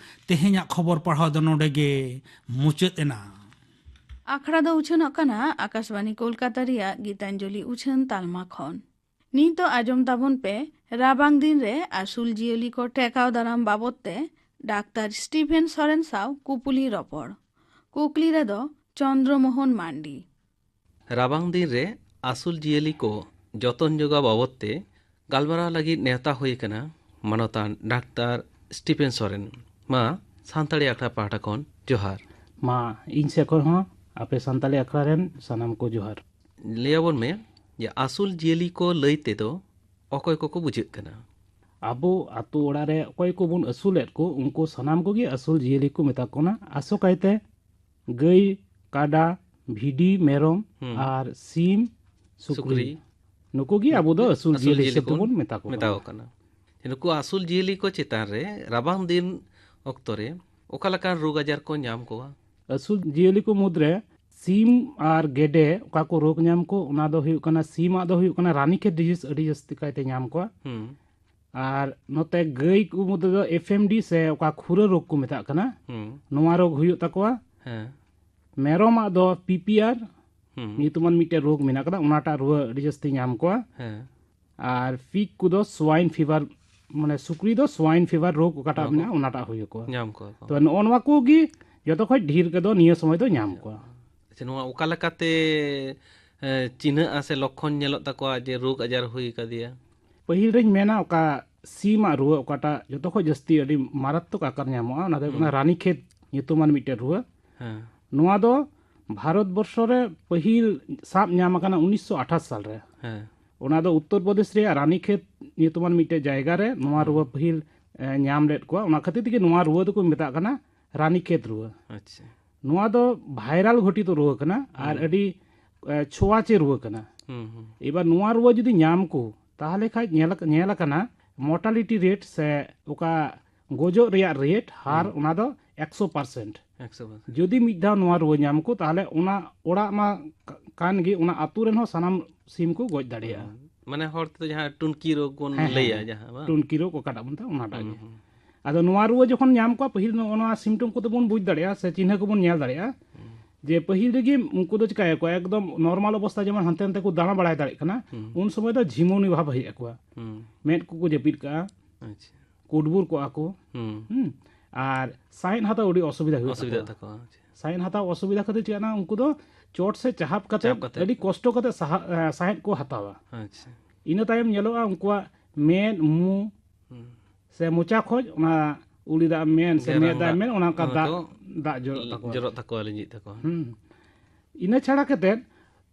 ᱛᱮᱦᱮᱧᱟᱜ ᱠᱷᱚᱵᱚᱨ ᱯᱟᱲᱦᱟᱣ ᱫᱚ ᱱᱚᱰᱮ ᱜᱮ ᱢᱩᱪᱟᱹᱫ ᱮᱱᱟ᱾ ᱟᱠᱷᱲᱟ ᱫᱚ ᱩᱪᱷᱟᱹᱱᱚᱜ ᱠᱟᱱᱟ ᱟᱠᱟᱥᱵᱟᱱᱤ ᱠᱳᱞᱠᱟᱛᱟ ᱨᱮᱭᱟᱜ ᱜᱤᱛᱟᱧᱡᱚᱞᱤ ᱩᱪᱷᱟᱹᱱ ᱛᱟᱞᱢᱟ ᱠᱷᱚᱱ᱾ ᱱᱤᱛ ᱫᱚ ᱟᱸᱡᱚᱢ ᱛᱟᱵᱚᱱ ᱯᱮ ᱨᱟᱵᱟᱝ ᱫᱤᱱ ᱨᱮ ᱟᱹᱥᱩᱞ ᱡᱤᱭᱟᱹᱞᱤ ᱠᱚ ᱴᱮᱠᱟᱣ ᱫᱟᱨᱟᱢ ᱵᱟᱵᱚᱫ ᱛᱮ ᱰᱟᱠᱛᱟᱨ ᱥᱴᱤᱯᱷᱮᱱ ᱥᱚᱨᱮᱱ ᱥᱟᱶ ᱠᱩᱯᱩᱞᱤ ᱨᱚᱯᱚᱲ᱾ ᱠᱩᱠᱞᱤ ᱨᱮᱫᱚ ᱪᱚᱱᱫᱨᱚ ᱢᱳᱦᱚᱱ ᱢᱟᱱᱰᱤ᱾ ᱨᱟᱵᱟᱝ ᱫᱤᱱ ᱨᱮ ᱟᱹᱥᱩᱞ ᱡᱤᱭᱟᱹᱞᱤ ᱠᱚ ᱡᱚᱛᱚᱱ ᱡᱚᱜᱟᱣ ᱵᱟᱵᱚᱫ ᱛᱮ ᱜᱟᱞᱢᱟᱨᱟᱣ ᱞᱟᱹᱜᱤᱫ ᱱᱮᱣᱛᱟ ᱦᱩᱭ ᱟᱠᱟᱱᱟ ᱢᱟᱱᱚᱛᱟᱱ ᱰᱟᱠᱛᱟᱨ ᱥᱴᱤᱯᱷᱮᱱ ᱥᱚᱨᱮᱱ᱾ ᱢᱟ, ᱥᱟᱱᱛᱟᱲᱤ ᱟᱠᱷᱲᱟ ᱯᱟᱦᱴᱟ ᱠᱷᱚᱱ ᱡᱚᱦᱟᱨ᱾ ᱢᱟ, ᱤᱧ ᱥᱮᱫ ᱠᱷᱚᱱ ᱦᱚᱸ ᱟᱯᱮ ᱥᱟᱱᱛᱟᱲᱤ ᱟᱠᱷᱲᱟ ᱨᱮᱱ ᱥᱟᱱᱟᱢ ᱠᱚ ᱡᱚᱦᱟᱨ᱾ ᱞᱟᱹᱭ ᱟᱵᱚᱱ ᱢᱮ ᱡᱮ ᱟᱹᱥᱩᱞ ᱡᱤᱭᱟᱹᱞᱤ ᱠᱚ ᱞᱟᱹᱭ ᱛᱮᱫᱚ ᱚᱠᱚᱭ ᱠᱚᱠᱚ ᱵᱩᱡᱷᱟᱹᱜ ᱠᱟᱱᱟ? ᱟᱵᱚ ᱟᱛᱳ ᱚᱲᱟᱜ ᱨᱮ ᱚᱠᱚᱭ ᱠᱚᱵᱚᱱ ᱟᱹᱥᱩᱞᱮᱫ ᱠᱚ, ᱩᱱᱠᱩ ᱥᱟᱱᱟᱢ ᱠᱚᱜᱮ ᱟᱹᱥᱩᱞ ᱡᱤᱭᱟᱹᱞᱤ ᱠᱚ ᱢᱮᱛᱟ ᱠᱚ ᱠᱟᱱᱟ᱾ ᱟᱥᱚᱠᱟᱭᱛᱮ ᱜᱟᱹᱭ, ᱠᱟᱰᱟ, ᱵᱷᱤᱰᱤ, ᱢᱮᱨᱚᱢ ᱦᱩᱸ᱾ ᱟᱨ ᱥᱤᱢ, ᱥᱩᱠᱨᱤ᱾ ᱥᱩᱠᱨᱤ᱾ ᱱᱩᱠᱩ ᱜᱮ ᱟᱵᱚ ᱫᱚ ᱟᱹᱥᱩᱞ ᱟᱹᱥᱩᱞ ᱡᱤᱭᱟᱹᱞᱤ ᱡᱤᱭᱟᱹᱞᱤ ᱦᱤᱥᱟᱹᱵ ᱠᱚ ᱛᱮᱵᱚᱱ ᱢᱮᱛᱟ ᱠᱚ ᱢᱮᱛᱟ ᱠᱟᱱᱟ᱾ ᱠᱚ ᱠᱟᱱᱟ᱾ ᱱᱩᱠᱩ ᱟᱹᱥᱩᱞ ᱡᱤᱭᱟᱹᱞᱤ ᱠᱚ ᱪᱮᱛᱟᱱ ᱨᱮ ᱨᱟᱵᱟᱝ ᱫᱤᱱ ᱚᱠᱛᱚ ᱨᱮ ᱚᱠᱟ ᱞᱮᱠᱟᱱ ᱨᱳᱜᱽ ᱟᱡᱟᱨ ᱠᱚ ᱧᱟᱢ ᱠᱚᱣᱟ? ᱟᱹᱥᱩᱞ ᱡᱤᱭᱟᱹᱞᱤ ᱠᱚ ᱢᱩᱫᱽᱨᱮ ᱥᱤᱢ ᱟᱨ ᱜᱮᱰᱮ ᱚᱠᱟ ᱠᱚ ᱨᱳᱜᱽ ᱧᱟᱢ ᱠᱚ, ᱚᱱᱟ ᱫᱚ ᱦᱩᱭᱩᱜ ᱠᱟᱱᱟ, ᱥᱤᱢᱟᱜ ᱫᱚ ᱦᱩᱭᱩᱜ ᱠᱟᱱᱟ ᱨᱟᱱᱤᱠᱷᱮᱛ ᱰᱤᱡᱤᱡᱽ ᱟᱹᱰᱤ ᱡᱟᱹᱥᱛᱤ ᱠᱟᱭᱛᱮ ᱧᱟᱢ ᱠᱚᱣᱟ᱾ ᱦᱩᱸ᱾ ᱟᱨ ᱱᱚᱛᱮ ᱜᱟᱹᱭ ᱠᱚ ᱢᱩᱫᱽᱨᱮ ᱫᱚ ᱮᱯᱷ ᱮᱢ ᱰᱤ ᱥᱮ ᱚᱠᱟ ᱠᱷᱩᱨᱟᱹ ᱨᱳᱜᱽ ᱠᱚ ᱢᱮᱛᱟᱜ ᱠᱟᱱᱟ, ᱦᱩᱸ᱾ ᱱᱚᱣᱟ ᱨᱳᱜᱽ ᱦᱩᱭᱩᱜ ᱛᱟᱠᱚᱣᱟ᱾ ᱦᱮᱸ᱾ ᱢᱮᱨᱚᱢᱟᱜ ᱫᱚ ᱯᱤ ᱯᱤ ᱟᱨ ᱦᱩᱸ᱾ ᱧᱩᱛᱩᱢᱟᱱ ᱢᱤᱫᱴᱮᱱ ᱨᱳᱜᱽ ᱢᱮᱱᱟᱜ ᱠᱟᱫᱟ, ᱚᱱᱟᱴᱟᱜ ᱨᱩᱣᱟᱹ ᱟᱹᱰᱤ ᱡᱟᱹᱥᱛᱤ ᱧᱟᱢ ᱠᱚᱣᱟ᱾ ᱦᱮᱸ᱾ ᱟᱨ ᱯᱤᱠ ᱠᱚᱫᱚ ᱥᱣᱟᱭᱤᱱ ᱯᱷᱤᱵᱟᱨ, ᱢᱟᱱᱮ ᱥᱩᱠᱨᱤ ᱫᱚ ᱥᱣᱟᱭᱤᱱ ᱯᱷᱤᱵᱟᱨ ᱨᱳᱜᱽ ᱚᱠᱟᱴᱟᱜ ᱱᱚᱣᱟ ᱠᱚ ᱢᱮᱱᱟᱜᱼᱟ, ᱚᱱᱟᱴᱟᱜ ᱦᱩᱭ ᱟᱠᱚᱣᱟ᱾ ᱧᱟᱢ ᱠᱚᱣᱟ ᱠᱚ᱾ ᱛᱚ, ᱱᱚᱜᱼᱚ ᱱᱚᱣᱟ ᱠᱚᱜᱮ ᱡᱚᱛᱚ ᱠᱷᱚᱡ ᱰᱷᱮᱨ ᱠᱚᱫᱚ ᱱᱤᱭᱟᱹ ᱥᱚᱢᱚᱭ ᱫᱚ ᱧᱟᱢ ᱠᱚᱣᱟ᱾ ᱟᱪᱪᱷᱟ, ᱱᱚᱣᱟ ᱚᱠᱟ ᱞᱮᱠᱟᱛᱮ, ᱮ, ᱪᱤᱱᱦᱟᱹᱜᱼᱟ ᱥᱮ ᱞᱚᱠᱠᱷᱚᱱ ᱧᱮᱞᱚᱜ ᱛᱟᱠᱚᱣᱟ ᱡᱮ ᱨᱳᱜᱽ ᱟᱡᱟᱨ ᱦᱩᱭ ᱠᱟᱫᱮᱭᱟ? ᱯᱟᱹᱦᱤᱞ ᱨᱤᱧ ᱢᱮᱱᱟ, ᱚᱠᱟ ᱥᱤᱢᱟᱜ ᱨᱩᱣᱟᱹ ᱚᱠᱟᱴᱟᱜ ᱡᱚᱛᱚ ᱠᱷᱚᱡ ᱡᱟᱹᱥᱛᱤ ᱟᱹᱰᱤ ᱢᱟᱨᱟᱛᱢᱚᱠ ᱟᱠᱟᱨ ᱧᱟᱢᱚᱜᱼᱟ, ᱚᱱᱟ ᱫᱚ ᱦᱩᱭᱩᱜ ᱠᱟᱱᱟ ᱦᱩᱸ᱾ ᱨᱟᱱᱤᱠᱷᱮᱛ ᱧᱩᱛᱩᱢᱟᱱ ᱢᱤᱫᱴᱮᱱ ᱨᱩᱣᱟᱹ᱾ ᱦᱮᱸ᱾ ᱱᱚᱣᱟ ᱫᱚ ᱵᱷᱟᱨᱚᱛ ᱵᱚᱨᱥᱚ ᱨᱮ ᱯᱟᱹᱦᱤᱞ ᱥᱟᱵ ᱧᱟᱢ ᱟᱠᱟᱱᱟ ᱩᱱᱤᱥᱥᱚ ᱟᱴᱷᱟᱥ ᱥᱟᱞ ᱨᱮ᱾ ᱦᱮᱸ᱾ ᱚᱱᱟ ᱫᱚ ᱩᱛᱛᱚᱨ ᱯᱨᱚᱫᱮᱥ ᱨᱮᱭᱟᱜ ᱨᱟᱱᱤᱠᱷᱮᱛ ᱧᱩᱛᱩᱢᱟᱱ ᱢᱤᱫᱴᱮᱱ ᱡᱟᱭᱜᱟ ᱨᱮ ᱱᱚᱣᱟ ᱦᱩᱸ᱾ ᱨᱩᱣᱟᱹ ᱯᱟᱹᱦᱤᱞ, ᱮ, ᱧᱟᱢ ᱞᱮᱫ ᱠᱚᱣᱟ᱾ ᱚᱱᱟ ᱠᱷᱟᱹᱛᱤᱨ ᱛᱮᱜᱮ ᱱᱚᱣᱟ ᱨᱩᱣᱟᱹ ᱫᱚᱠᱚ ᱢᱮᱛᱟᱜ ᱠᱟᱱᱟ ᱨᱟᱱᱤᱠᱷᱮᱛ ᱨᱩᱣᱟᱹ᱾ ᱟᱪᱪᱷᱟ᱾ ᱱᱚᱣᱟ ᱫᱚ ᱵᱷᱟᱭᱨᱟᱞ ᱜᱷᱚᱴᱤᱛ ᱨᱩᱣᱟᱹ ᱠᱟᱱᱟ ᱟᱨ ᱦᱩᱸ᱾ ᱟᱹᱰᱤ, ᱮ, ᱪᱷᱳᱣᱟᱪᱮ ᱨᱩᱣᱟᱹ ᱠᱟᱱᱟ᱾ ᱦᱩᱸ, ᱦᱩᱸ᱾ ᱮᱵᱟᱨ ᱱᱚᱣᱟ ᱨᱩᱣᱟᱹ ᱡᱩᱫᱤ ᱧᱟᱢ ᱠᱚ, ᱛᱟᱦᱚᱞᱮ ᱠᱷᱟᱡ ᱧᱮᱞ, ᱧᱮᱞ ᱟᱠᱟᱱᱟ, mortality rate ᱥᱮ ᱚᱠᱟ ᱜᱚᱡᱚᱜ ᱨᱮᱭᱟᱜ ᱨᱮᱴ ᱦᱟᱨ, ᱦᱩᱸ᱾ ᱚᱱᱟ ᱫᱚ ᱮᱠᱥᱚ ᱯᱟᱨᱥᱮᱱᱴ᱾ ᱮᱠᱥᱚ ᱯᱟᱨᱥᱮᱱᱴ᱾ ᱡᱩᱫᱤ ᱢᱤᱫ ᱫᱷᱟᱣ ᱱᱚᱣᱟ ᱨᱩᱣᱟᱹ ᱧᱟᱢ ᱠᱚ, ᱛᱟᱦᱚᱞᱮ ᱚᱱᱟ ᱚᱲᱟᱜ ᱢᱟ ᱠᱟ-, ᱠᱟᱱ ᱜᱮ, ᱚᱱᱟ ᱟᱹᱛᱩ ᱨᱮᱱ ᱦᱚᱸ ᱥᱟᱱᱟᱢ ᱥᱤᱢ ᱠᱚ ᱜᱚᱡ ᱫᱟᱲᱮᱭᱟᱜᱼᱟ᱾ ᱦᱩᱸ᱾ ᱢᱟᱱᱮ ᱦᱚᱲ ᱛᱮᱫᱚ ᱡᱟᱦᱟᱸ ᱴᱩᱱᱠᱤ ᱨᱳᱜᱽ ᱵᱚᱱ ᱦᱮᱸ, ᱦᱮᱸ, ᱞᱟᱹᱭᱟ, ᱦᱮᱸ᱾ ᱡᱟᱦᱟᱸ ᱵᱟᱝ? ᱴᱩᱱᱠᱤ ᱨᱳᱜᱽ ᱚᱠᱟᱴᱟᱜ ᱵᱚᱱ ᱢᱮᱛᱟᱜᱼᱟ, ᱚᱱᱟᱴᱟᱜ ᱦᱩᱸ, ᱜᱮ᱾ ᱦᱩᱸ᱾ ᱟᱫᱚ ᱱᱚᱣᱟ ᱨᱩᱣᱟᱹ ᱡᱚᱠᱷᱚᱱ ᱧᱟᱢ ᱠᱚᱣᱟ, ᱯᱟᱹᱦᱤᱞ ᱱᱚᱜᱼᱚ ᱱᱚᱣᱟ ᱥᱤᱢᱴᱚᱢ ᱠᱚᱫᱚ ᱵᱚᱱ ᱵᱩᱡᱽ ᱫᱟᱲᱮᱭᱟᱜᱼᱟ ᱥᱮ ᱪᱤᱱᱦᱟᱹ ᱠᱚᱵᱚᱱ ᱧᱮᱞ ᱫᱟᱲᱮᱭᱟᱜᱼᱟ ᱦᱩᱸ᱾ ᱡᱮ ᱯᱟᱹᱦᱤᱞ ᱨᱮᱜᱮ ᱩᱱᱠᱩ ᱫᱚ ᱪᱤᱠᱟᱹᱭᱟᱠᱚ, ᱮᱠᱫᱚᱢ ᱱᱚᱨᱢᱟᱞ ᱚᱵᱚᱥᱛᱟ ᱡᱮᱢᱚᱱ ᱦᱟᱱᱛᱮ ᱱᱟᱛᱮ ᱠᱚ ᱫᱟᱬᱟ ᱵᱟᱲᱟᱭ ᱫᱟᱲᱮᱭᱟᱜ ᱠᱟᱱᱟ, ᱦᱩᱸ᱾ ᱩᱱ ᱥᱚᱢᱚᱭ ᱫᱚ ᱡᱷᱤᱢᱩᱱᱤ ᱵᱷᱟᱵᱽ ᱦᱮᱡ ᱟᱠᱚᱣᱟ᱾ ᱦᱩᱸ᱾ ᱢᱮᱫ ᱠᱚᱠᱚ ᱡᱟᱹᱯᱤᱫ ᱠᱟᱜᱼᱟ᱾ ᱟᱪᱪᱷᱟ᱾ ᱠᱩᱰᱵᱩᱨ ᱠᱚᱜᱼᱟ ᱠᱚ᱾ ᱦᱩᱸ᱾ ᱦᱩᱸ᱾ ᱟᱨ ᱥᱟᱸᱦᱮᱫ ᱦᱟᱛᱟᱣ ᱟᱹᱰᱤ ᱚᱥᱩᱵᱤᱫᱷᱟ ᱦᱩᱭᱩᱜ ᱚᱥᱩᱵᱤᱫᱷᱟ ᱛᱟᱠᱚᱣᱟ᱾ ᱛᱟᱠᱚᱣᱟ, ᱟᱪᱪᱷᱟ᱾ ᱥᱟᱸᱦᱮᱫ ᱦᱟᱛᱟᱣ ᱚᱥᱩᱵᱤᱫᱷᱟ ᱠᱷᱟᱹᱛᱤᱨ ᱪᱤᱠᱟᱹᱜᱼᱟ, ᱩᱱᱠᱩ ᱫᱚ ᱪᱚᱴ ᱥᱮ ᱪᱟᱦᱟᱵ ᱠᱟᱛᱮ ᱪᱟᱦᱟᱵ ᱠᱟᱛᱮ᱾ ᱟᱹᱰᱤ ᱠᱚᱥᱴᱚ ᱠᱟᱛᱮ ᱥᱟᱦᱟ-, ᱮ, ᱥᱟᱸᱦᱮᱫ ᱠᱚ ᱦᱟᱛᱟᱣᱟ᱾ ᱟᱪᱪᱷᱟ᱾ ᱤᱱᱟᱹ ᱛᱟᱭᱚᱢ ᱧᱮᱞᱚᱜᱼᱟ ᱩᱱᱠᱩᱣᱟᱜ ᱢᱮᱫ, ᱢᱩ ᱦᱩᱸ᱾ ᱥᱮ ᱢᱚᱪᱟ ᱠᱷᱚᱡ ᱚᱱᱟ ᱩᱞᱤ ᱫᱟᱜ ᱢᱮᱱ ᱥᱮ ᱜᱮᱨᱟᱝ ᱢᱮᱫ ᱫᱟᱜ ᱫᱟᱜ᱾ ᱢᱮᱱ, ᱚᱱᱟ ᱚᱱᱠᱟ ᱚᱱᱟ ᱫᱟᱜ, ᱠᱚ ᱫᱟᱜ ᱡᱚᱨᱚᱜ ᱛᱟᱠᱚᱣᱟ᱾ ᱡᱚᱨᱚᱜ ᱛᱟᱠᱚᱣᱟ, ᱞᱤᱸᱡᱤᱜ ᱛᱟᱠᱚᱣᱟ᱾ ᱦᱩᱸ᱾ ᱤᱱᱟᱹ ᱪᱷᱟᱲᱟ ᱠᱟᱛᱮ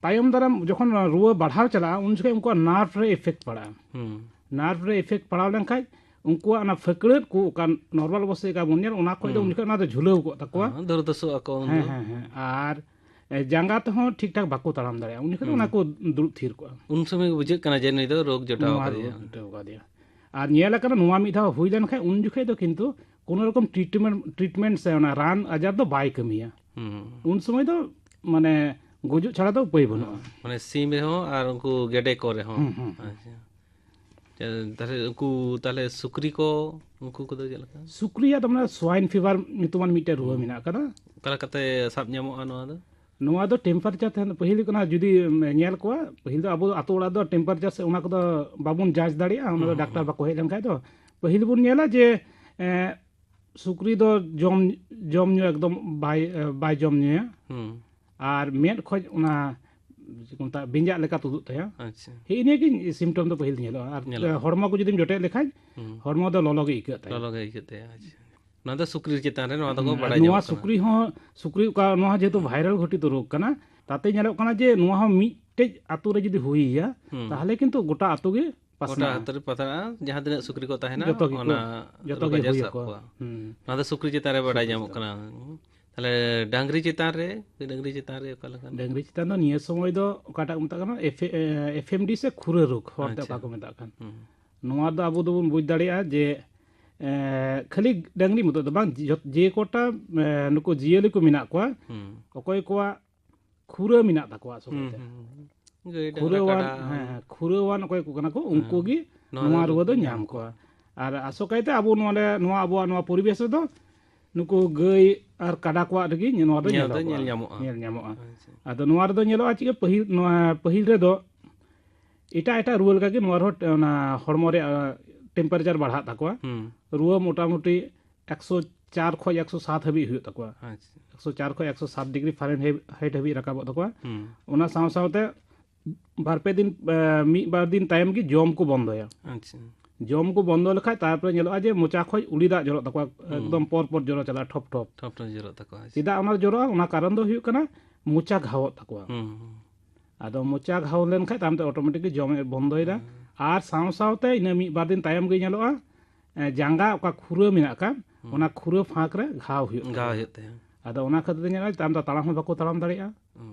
ᱛᱟᱭᱚᱢ ᱫᱟᱨᱟᱢ ᱡᱚᱠᱷᱚᱱ ᱨᱩᱣᱟᱹ ᱵᱟᱲᱦᱟᱣ ᱪᱟᱞᱟᱜᱼᱟ, ᱩᱱ ᱡᱚᱠᱷᱚᱱ ᱩᱱᱠᱩᱣᱟᱜ ᱱᱟᱨᱵᱷ ᱨᱮ ᱤᱯᱷᱮᱠᱴ ᱯᱟᱲᱟᱜᱼᱟ᱾ ᱦᱩᱸ᱾ ᱱᱟᱨᱵᱷ ᱨᱮ ᱤᱯᱷᱮᱠᱴ ᱯᱟᱲᱟᱣ ᱞᱮᱱᱠᱷᱟᱡ ᱩᱱᱠᱩᱣᱟᱜ ᱚᱱᱟ ᱯᱷᱟᱹᱠᱲᱟᱹᱫ ᱠᱚ, ᱚᱠᱟ ᱱᱚᱨᱢᱟᱞ ᱚᱵᱚᱥᱛᱟ ᱞᱮᱠᱟ ᱵᱚᱱ ᱧᱮᱞ, ᱚᱱᱟ ᱠᱷᱚᱡ ᱫᱚ ᱦᱩᱸ᱾ ᱩᱱ ᱡᱚᱠᱷᱚᱱ ᱚᱱᱟ ᱫᱚ ᱡᱷᱩᱞᱟᱹᱣ ᱠᱚᱜ ᱛᱟᱠᱚᱣᱟ᱾ ᱦᱮᱸ, ᱫᱟᱹᱨ ᱫᱟᱹᱥᱩᱜ ᱟᱠᱚ ᱩᱱ ᱦᱮᱸ, ᱫᱚ᱾ ᱦᱮᱸ, ᱦᱮᱸ᱾ ᱟᱨ ᱮ, ᱡᱟᱸᱜᱟ ᱛᱮᱦᱚᱸ ᱴᱷᱤᱠ ᱴᱷᱟᱠ ᱵᱟᱠᱚ ᱛᱟᱲᱟᱢ ᱫᱟᱲᱮᱭᱟᱜᱼᱟ, ᱩᱱ ᱡᱚᱠᱷᱚᱱ ᱫᱚ ᱚᱱᱟ ᱠᱚ ᱫᱩᱲᱩᱵ ᱛᱷᱤᱨ ᱠᱚᱜᱼᱟ᱾ ᱩᱱ ᱥᱚᱢᱚᱭ ᱜᱮ ᱵᱩᱡᱷᱟᱹᱜ ᱠᱟᱱᱟ ᱡᱮ ᱱᱩᱭ ᱫᱚ ᱨᱳᱜᱽ ᱡᱚᱴᱟᱣ ᱱᱚᱣᱟ ᱟᱠᱟᱫᱮᱭᱟ᱾ ᱨᱳᱜᱽ ᱡᱚᱴᱟᱣ ᱟᱠᱟᱫᱮᱭᱟ᱾ ᱟᱨ ᱧᱮᱞ ᱟᱠᱟᱱᱟ, ᱱᱚᱣᱟ ᱢᱤᱫ ᱫᱷᱟᱣ ᱦᱩᱭ ᱞᱮᱱᱠᱷᱟᱱ ᱩᱱ ᱡᱚᱠᱷᱮᱡ ᱫᱚ ᱠᱤᱱᱛᱩ ᱠᱳᱱᱳ ᱨᱚᱠᱚᱢ ᱴᱨᱤᱴᱢᱮᱱᱴ, ᱴᱨᱤᱴᱢᱮᱱᱴ ᱥᱮ ᱚᱱᱟ ᱨᱟᱱ ᱟᱡᱟᱨ ᱫᱚ ᱵᱟᱭ ᱠᱟᱹᱢᱤᱭᱟ᱾ ᱦᱩᱸ᱾ ᱩᱱ ᱥᱚᱢᱚᱭ ᱫᱚ ᱢᱟᱱᱮ ᱜᱩᱡᱩᱜ ᱪᱷᱟᱲᱟ ᱫᱚ ᱩᱯᱟᱹᱭ ᱵᱟᱹᱱᱩᱜᱼᱟ᱾ ᱢᱟᱱᱮ ᱥᱤᱢ ᱨᱮᱦᱚᱸ ᱟᱨ ᱩᱱᱠᱩ ᱜᱮᱰᱮ ᱠᱚ ᱨᱮᱦᱚᱸ᱾ ᱦᱩᱸ, ᱦᱩᱸ, ᱦᱩᱸ᱾ ᱟᱪᱪᱷᱟ᱾ ᱟᱪᱪᱷᱟ, ᱛᱟᱦᱞᱮ ᱩᱱᱠᱩ, ᱛᱟᱦᱞᱮ ᱥᱩᱠᱨᱤ ᱠᱚ, ᱩᱱᱠᱩ ᱠᱚᱫᱚ ᱪᱮᱫ ᱞᱮᱠᱟ? ᱥᱩᱠᱨᱤᱭᱟᱜ ᱫᱚ ᱢᱟᱱᱮ ᱥᱣᱟᱭᱤᱱ ᱯᱷᱤᱵᱟᱨ ᱧᱩᱛᱩᱢᱟᱱ ᱢᱤᱫᱴᱮᱱ ᱨᱩᱣᱟᱹ ᱢᱮᱱᱟᱜ ᱟᱠᱟᱫᱟ᱾ ᱚᱠᱟ ᱞᱮᱠᱟᱛᱮ ᱥᱟᱵ ᱧᱟᱢᱚᱜᱼᱟ ᱱᱚᱣᱟ ᱫᱚ? ᱱᱚᱣᱟ ᱫᱚ ᱴᱮᱢᱯᱟᱨᱮᱪᱟᱨ ᱛᱟᱦᱮᱱ, ᱯᱟᱹᱦᱤᱞ ᱦᱩᱭᱩᱜ ᱠᱟᱱᱟ, ᱡᱩᱫᱤ ᱧᱮᱞ ᱠᱚᱣᱟ, ᱯᱟᱹᱦᱤᱞ ᱫᱚ ᱟᱵᱚ ᱟᱛᱳ ᱚᱲᱟᱜ ᱫᱚ ᱴᱮᱢᱯᱟᱨᱮᱪᱟᱨ ᱥᱮ ᱚᱱᱟ ᱠᱚᱫᱚ ᱵᱟᱵᱚᱱ ᱡᱟᱡᱽ ᱫᱟᱲᱮᱭᱟᱜᱼᱟ, ᱚᱱᱟ ᱫᱚ ᱰᱟᱠᱛᱟᱨ ᱵᱟᱠᱚ ᱦᱮᱡ ᱞᱮᱱᱠᱷᱟᱡ ᱫᱚ᱾ ᱯᱟᱹᱦᱤᱞ ᱵᱚᱱ ᱧᱮᱞᱟ ᱡᱮ, ᱮᱸ, ᱥᱩᱠᱨᱤ ᱫᱚ ᱡᱚᱢ, ᱡᱚᱢ ᱧᱩ ᱮᱠᱫᱚᱢ ᱵᱟᱭ, ᱮ, ᱵᱟᱭ ᱡᱚᱢ ᱧᱩᱭᱟ᱾ ᱦᱩᱸ᱾ ᱟᱨ ᱢᱮᱫ ᱠᱷᱚᱡ ᱚᱱᱟ ᱪᱮᱫ ᱠᱚ ᱢᱮᱛᱟᱜᱼᱟ, ᱵᱮᱸᱡᱟᱜ ᱞᱮᱠᱟ ᱛᱩᱫᱩᱜ ᱛᱟᱭᱟ᱾ ᱟᱪᱪᱷᱟ᱾ ᱦᱮᱸ, ᱤᱱᱟᱹ ᱜᱮ ᱥᱤᱢᱴᱚᱢ ᱫᱚ ᱯᱟᱹᱦᱤᱞ ᱧᱮᱞᱚᱜᱼᱟ᱾ ᱟᱨ ᱧᱮᱞᱚᱜᱼᱟ᱾ ᱦᱚᱲᱢᱚ ᱠᱚ ᱡᱩᱫᱤᱢ ᱡᱚᱴᱮᱫ ᱞᱮᱠᱷᱟᱡ, ᱦᱩᱸ᱾ ᱦᱚᱲᱢᱚ ᱫᱚ ᱞᱚᱞᱚ ᱜᱮ ᱟᱹᱭᱠᱟᱹᱜ ᱛᱟᱭᱟ᱾ ᱞᱚᱞᱚ ᱜᱮ ᱟᱹᱭᱠᱟᱹᱜ ᱛᱟᱭᱟ᱾ ᱟᱪᱪᱷᱟ᱾ ᱱᱚᱣᱟ ᱫᱚ ᱥᱩᱠᱨᱤ ᱨᱮ ᱪᱮᱛᱟᱱ ᱨᱮ ᱱᱚᱣᱟ ᱫᱚᱠᱚ ᱦᱩᱸ, ᱟᱨ ᱵᱟᱰᱟᱭ ᱱᱚᱣᱟ ᱧᱟᱢᱚᱜ ᱠᱟᱱᱟ᱾ ᱥᱩᱠᱨᱤ ᱦᱚᱸ, ᱥᱩᱠᱨᱤ ᱚᱠᱟ, ᱱᱚᱣᱟ ᱡᱮᱦᱮᱛᱩ ᱵᱷᱟᱭᱨᱟᱞ ᱜᱷᱚᱴᱤᱛ ᱨᱳᱜᱽ ᱠᱟᱱᱟ, ᱛᱟᱛᱮ ᱧᱮᱞᱚᱜ ᱠᱟᱱᱟ ᱡᱮ ᱱᱚᱣᱟ ᱦᱚᱸ ᱢᱤᱫᱴᱮᱡ ᱟᱛᱳ ᱨᱮ ᱡᱩᱫᱤ ᱦᱩᱭᱮᱭᱟ, ᱦᱩᱸ᱾ ᱛᱟᱦᱚᱞᱮ ᱠᱤᱱᱛᱩ ᱜᱚᱴᱟ ᱟᱛᱳ ᱜᱮ ᱜᱚᱴᱟ ᱯᱟᱥᱱᱟᱜᱼᱟ᱾ ᱟᱛᱳ ᱨᱮ ᱯᱟᱥᱱᱟᱜᱼᱟ, ᱡᱟᱦᱟᱸ ᱛᱤᱱᱟᱹᱜ ᱥᱩᱠᱨᱤ ᱠᱚ ᱛᱟᱦᱮᱱᱟ, ᱡᱚᱛᱚ ᱜᱮᱠᱚ, ᱚᱱᱟ ᱡᱚᱛᱚ ᱨᱳᱜᱽ ᱜᱮ ᱟᱡᱟᱨ ᱦᱩᱭ ᱥᱟᱵ ᱟᱠᱚᱣᱟ᱾ ᱠᱚᱣᱟ᱾ ᱦᱩᱸ᱾ ᱱᱚᱣᱟ ᱫᱚ ᱥᱩᱠᱨᱤ ᱪᱮᱛᱟᱱ ᱨᱮ ᱵᱟᱰᱟᱭ ᱥᱩᱠᱨᱤ ᱧᱟᱢᱚᱜ ᱪᱮᱛᱟᱱ᱾ ᱠᱟᱱᱟ᱾ ᱛᱟᱦᱞᱮ ᱰᱟᱝᱨᱤ ᱪᱮᱛᱟᱱ ᱨᱮ, ᱰᱟᱝᱨᱤ ᱪᱮᱛᱟᱱ ᱨᱮ ᱚᱠᱟ ᱞᱮᱠᱟ? ᱰᱟᱝᱨᱤ ᱪᱮᱛᱟᱱ ᱫᱚ ᱱᱤᱭᱟᱹ ᱥᱚᱢᱚᱭ ᱫᱚ ᱚᱠᱟᱴᱟᱜ ᱠᱚ ᱢᱮᱛᱟᱜ ᱠᱟᱱᱟ, ᱮᱯᱷ-, ᱮ, ᱮᱯᱷ ᱮᱢ ᱰᱤ ᱥᱮ ᱠᱷᱩᱨᱟᱹ ᱨᱳᱜᱽ, ᱦᱚᱲᱛᱮ ᱟᱪᱪᱷᱟ᱾ ᱚᱠᱟ ᱠᱚ ᱢᱮᱛᱟᱜ ᱠᱟᱱ᱾ ᱦᱩᱸ᱾ ᱱᱚᱣᱟ ᱫᱚ ᱟᱵᱚ ᱫᱚᱵᱚᱱ ᱵᱩᱡᱽ ᱫᱟᱲᱮᱭᱟᱜᱼᱟ ᱡᱮ, ᱮ, ᱠᱷᱟᱹᱞᱤ ᱰᱟᱝᱨᱤ ᱢᱚᱛᱚ ᱫᱚ ᱵᱟᱝ, ᱡᱚ-, ᱡᱮ ᱠᱚᱴᱟ, ᱮ, ᱱᱩᱠᱩ ᱡᱤᱭᱟᱹᱞᱤ ᱠᱚ ᱢᱮᱱᱟᱜ ᱠᱚᱣᱟ, ᱦᱩᱸ᱾ ᱚᱠᱚᱭ ᱠᱚᱣᱟᱜ ᱠᱷᱩᱨᱟᱹ ᱢᱮᱱᱟᱜ ᱛᱟᱠᱚᱣᱟ ᱟᱥᱚᱞ ᱦᱩᱸ, ᱛᱮ᱾ ᱦᱩᱸ, ᱦᱩᱸ᱾ ᱜᱟᱹᱭ ᱰᱟᱝᱨᱟ ᱠᱷᱩᱨᱟᱹᱣᱟᱱ, ᱠᱟᱰᱟ᱾ ᱦᱮᱸ, ᱦᱮᱸ, ᱠᱷᱩᱨᱟᱹᱣᱟᱱ ᱚᱠᱚᱭ ᱠᱚ ᱠᱟᱱᱟ ᱠᱚ, ᱩᱱᱠᱩ ᱦᱮᱸ᱾ ᱜᱮ ᱱᱚᱣᱟ ᱱᱚᱣᱟ ᱨᱳᱜᱽ ᱨᱩᱣᱟᱹ ᱫᱚ ᱫᱚ ᱧᱟᱢ ᱧᱟᱢ ᱠᱚᱣᱟ᱾ ᱟᱨ ᱟᱥᱚᱠᱟᱭᱛᱮ ᱟᱵᱚ ᱱᱚᱰᱮ, ᱱᱚᱣᱟ ᱟᱵᱚᱣᱟᱜ ᱱᱚᱣᱟ ᱯᱚᱨᱤᱵᱮᱥ ᱨᱮᱫᱚ ᱱᱩᱠᱩ ᱜᱟᱹᱭ ᱟᱨ ᱠᱟᱰᱟ ᱠᱚᱣᱟᱜ ᱨᱮᱜᱮ ᱱᱚᱣᱟ ᱫᱚ ᱧᱮᱞ ᱫᱚ ᱧᱮᱞᱚᱜᱚᱜᱼᱟ, ᱧᱮᱞ ᱧᱟᱢᱚᱜᱼᱟ᱾ ᱧᱮᱞ ᱧᱟᱢᱚᱜᱼᱟ᱾ ᱟᱪᱪᱷᱟ᱾ ᱟᱫᱚ ᱱᱚᱣᱟ ᱨᱮᱫᱚ ᱧᱮᱞᱚᱜᱼᱟ ᱪᱮᱫ, ᱯᱟᱹᱦᱤᱞ, ᱱᱚᱣᱟ ᱯᱟᱹᱦᱤᱞ ᱨᱮᱫᱚ ᱮᱴᱟᱜ ᱮᱴᱟᱜ ᱨᱩᱣᱟᱹ ᱞᱮᱠᱟᱜᱮ ᱱᱚᱣᱟ ᱨᱮᱦᱚᱸ ᱚᱱᱟ ᱦᱚᱲᱢᱚ ᱨᱮᱭᱟᱜ ᱴᱮᱢᱯᱟᱨᱮᱪᱟᱨ ᱵᱟᱲᱦᱟᱜ ᱛᱟᱠᱚᱣᱟ᱾ ᱦᱩᱸ᱾ ᱨᱩᱣᱟᱹ ᱢᱚᱴᱟᱢᱩᱴᱤ ᱮᱠᱥᱚ ᱪᱟᱨ ᱠᱷᱚᱡ ᱮᱠᱥᱚ ᱥᱟᱛ ᱦᱟᱹᱵᱤᱡ ᱦᱩᱭᱩᱜ ᱛᱟᱠᱚᱣᱟ᱾ ᱟᱪᱪᱷᱟ᱾ ᱮᱠᱥᱚ ᱪᱟᱨ ᱠᱷᱚᱡ ᱮᱠᱥᱚ ᱥᱟᱛ ᱰᱤᱜᱽᱨᱤ ᱯᱷᱟᱨᱮᱱᱦᱟᱭᱤᱴ ᱦᱟᱹᱵᱤᱡ ᱨᱟᱠᱟᱵᱚᱜ ᱛᱟᱠᱚᱣᱟ᱾ ᱦᱩᱸ᱾ ᱚᱱᱟ ᱥᱟᱶ ᱥᱟᱶᱛᱮ ᱵᱟᱨ ᱯᱮ ᱫᱤᱱ, ᱮ, ᱢᱤᱫ ᱵᱟᱨ ᱫᱤᱱ ᱛᱟᱭᱚᱢ ᱜᱮ ᱡᱚᱢ ᱠᱚ ᱵᱚᱱᱫᱚᱭᱟ᱾ ᱟᱪᱪᱷᱟ᱾ ᱡᱚᱢ ᱠᱚ ᱵᱚᱱᱫᱚ ᱞᱮᱠᱷᱟᱡ ᱛᱟᱨᱯᱚᱨᱮ ᱧᱮᱞᱚᱜᱼᱟ ᱡᱮ ᱢᱚᱪᱟ ᱠᱷᱚᱡ ᱩᱞᱤ ᱫᱟᱜ ᱡᱚᱨᱚᱜ ᱛᱟᱠᱚᱣᱟ, ᱦᱩᱸ᱾ ᱮᱠᱫᱚᱢ ᱯᱚᱨ ᱯᱚᱨ ᱡᱚᱨᱚ ᱪᱟᱞᱟᱜᱼᱟ, ᱴᱷᱚᱯ ᱴᱷᱚᱯ᱾ ᱴᱷᱚᱯ ᱴᱷᱚᱯ ᱡᱚᱨᱚᱜ ᱛᱟᱠᱚᱣᱟ, ᱟᱪᱪᱷᱟ᱾ ᱪᱮᱫᱟᱜ ᱚᱱᱟ ᱡᱚᱨᱚᱜᱼᱟ? ᱚᱱᱟ ᱠᱟᱨᱚᱱ ᱫᱚ ᱦᱩᱭᱩᱜ ᱠᱟᱱᱟ ᱢᱚᱪᱟ ᱜᱷᱟᱣᱚᱜ ᱛᱟᱠᱚᱣᱟ᱾ ᱦᱩᱸ, ᱦᱩᱸ᱾ ᱟᱫᱚ ᱢᱚᱪᱟ ᱜᱷᱟᱣ ᱞᱮᱱᱠᱷᱟᱡ ᱛᱟᱭᱚᱢ ᱛᱮ ᱚᱴᱳᱢᱮᱴᱤᱠ ᱡᱚᱢ ᱮ ᱵᱚᱱᱫᱚᱭᱮᱫᱟ᱾ ᱦᱩᱸ᱾ ᱟᱨ ᱥᱟᱶ ᱥᱟᱶᱛᱮ ᱤᱱᱟᱹ ᱢᱤᱫ ᱵᱟᱨ ᱫᱤᱱ ᱛᱟᱭᱚᱢ ᱜᱮ ᱧᱮᱞᱚᱜᱼᱟ, ᱮ, ᱡᱟᱸᱜᱟ ᱚᱠᱟ ᱠᱷᱩᱨᱟᱹ ᱢᱮᱱᱟᱜ ᱟᱠᱟᱫ, ᱦᱩᱸ᱾ ᱚᱱᱟ ᱠᱷᱩᱨᱟᱹ ᱯᱷᱟᱸᱠ ᱨᱮ ᱜᱷᱟᱣ ᱦᱩᱭᱩᱜ ᱜᱷᱟᱣ ᱛᱟᱠᱚᱣᱟ᱾ ᱦᱩᱭᱩᱜ ᱛᱟᱭᱟ᱾ ᱟᱫᱚ ᱚᱱᱟ ᱠᱷᱟᱹᱛᱤᱨ ᱛᱮ ᱧᱮᱞᱚᱜᱼᱟ ᱛᱟᱭᱚᱢ ᱫᱚ ᱛᱟᱲᱟᱢ ᱦᱚᱸ ᱵᱟᱠᱚ ᱛᱟᱲᱟᱢ ᱫᱟᱲᱮᱭᱟᱜᱼᱟ᱾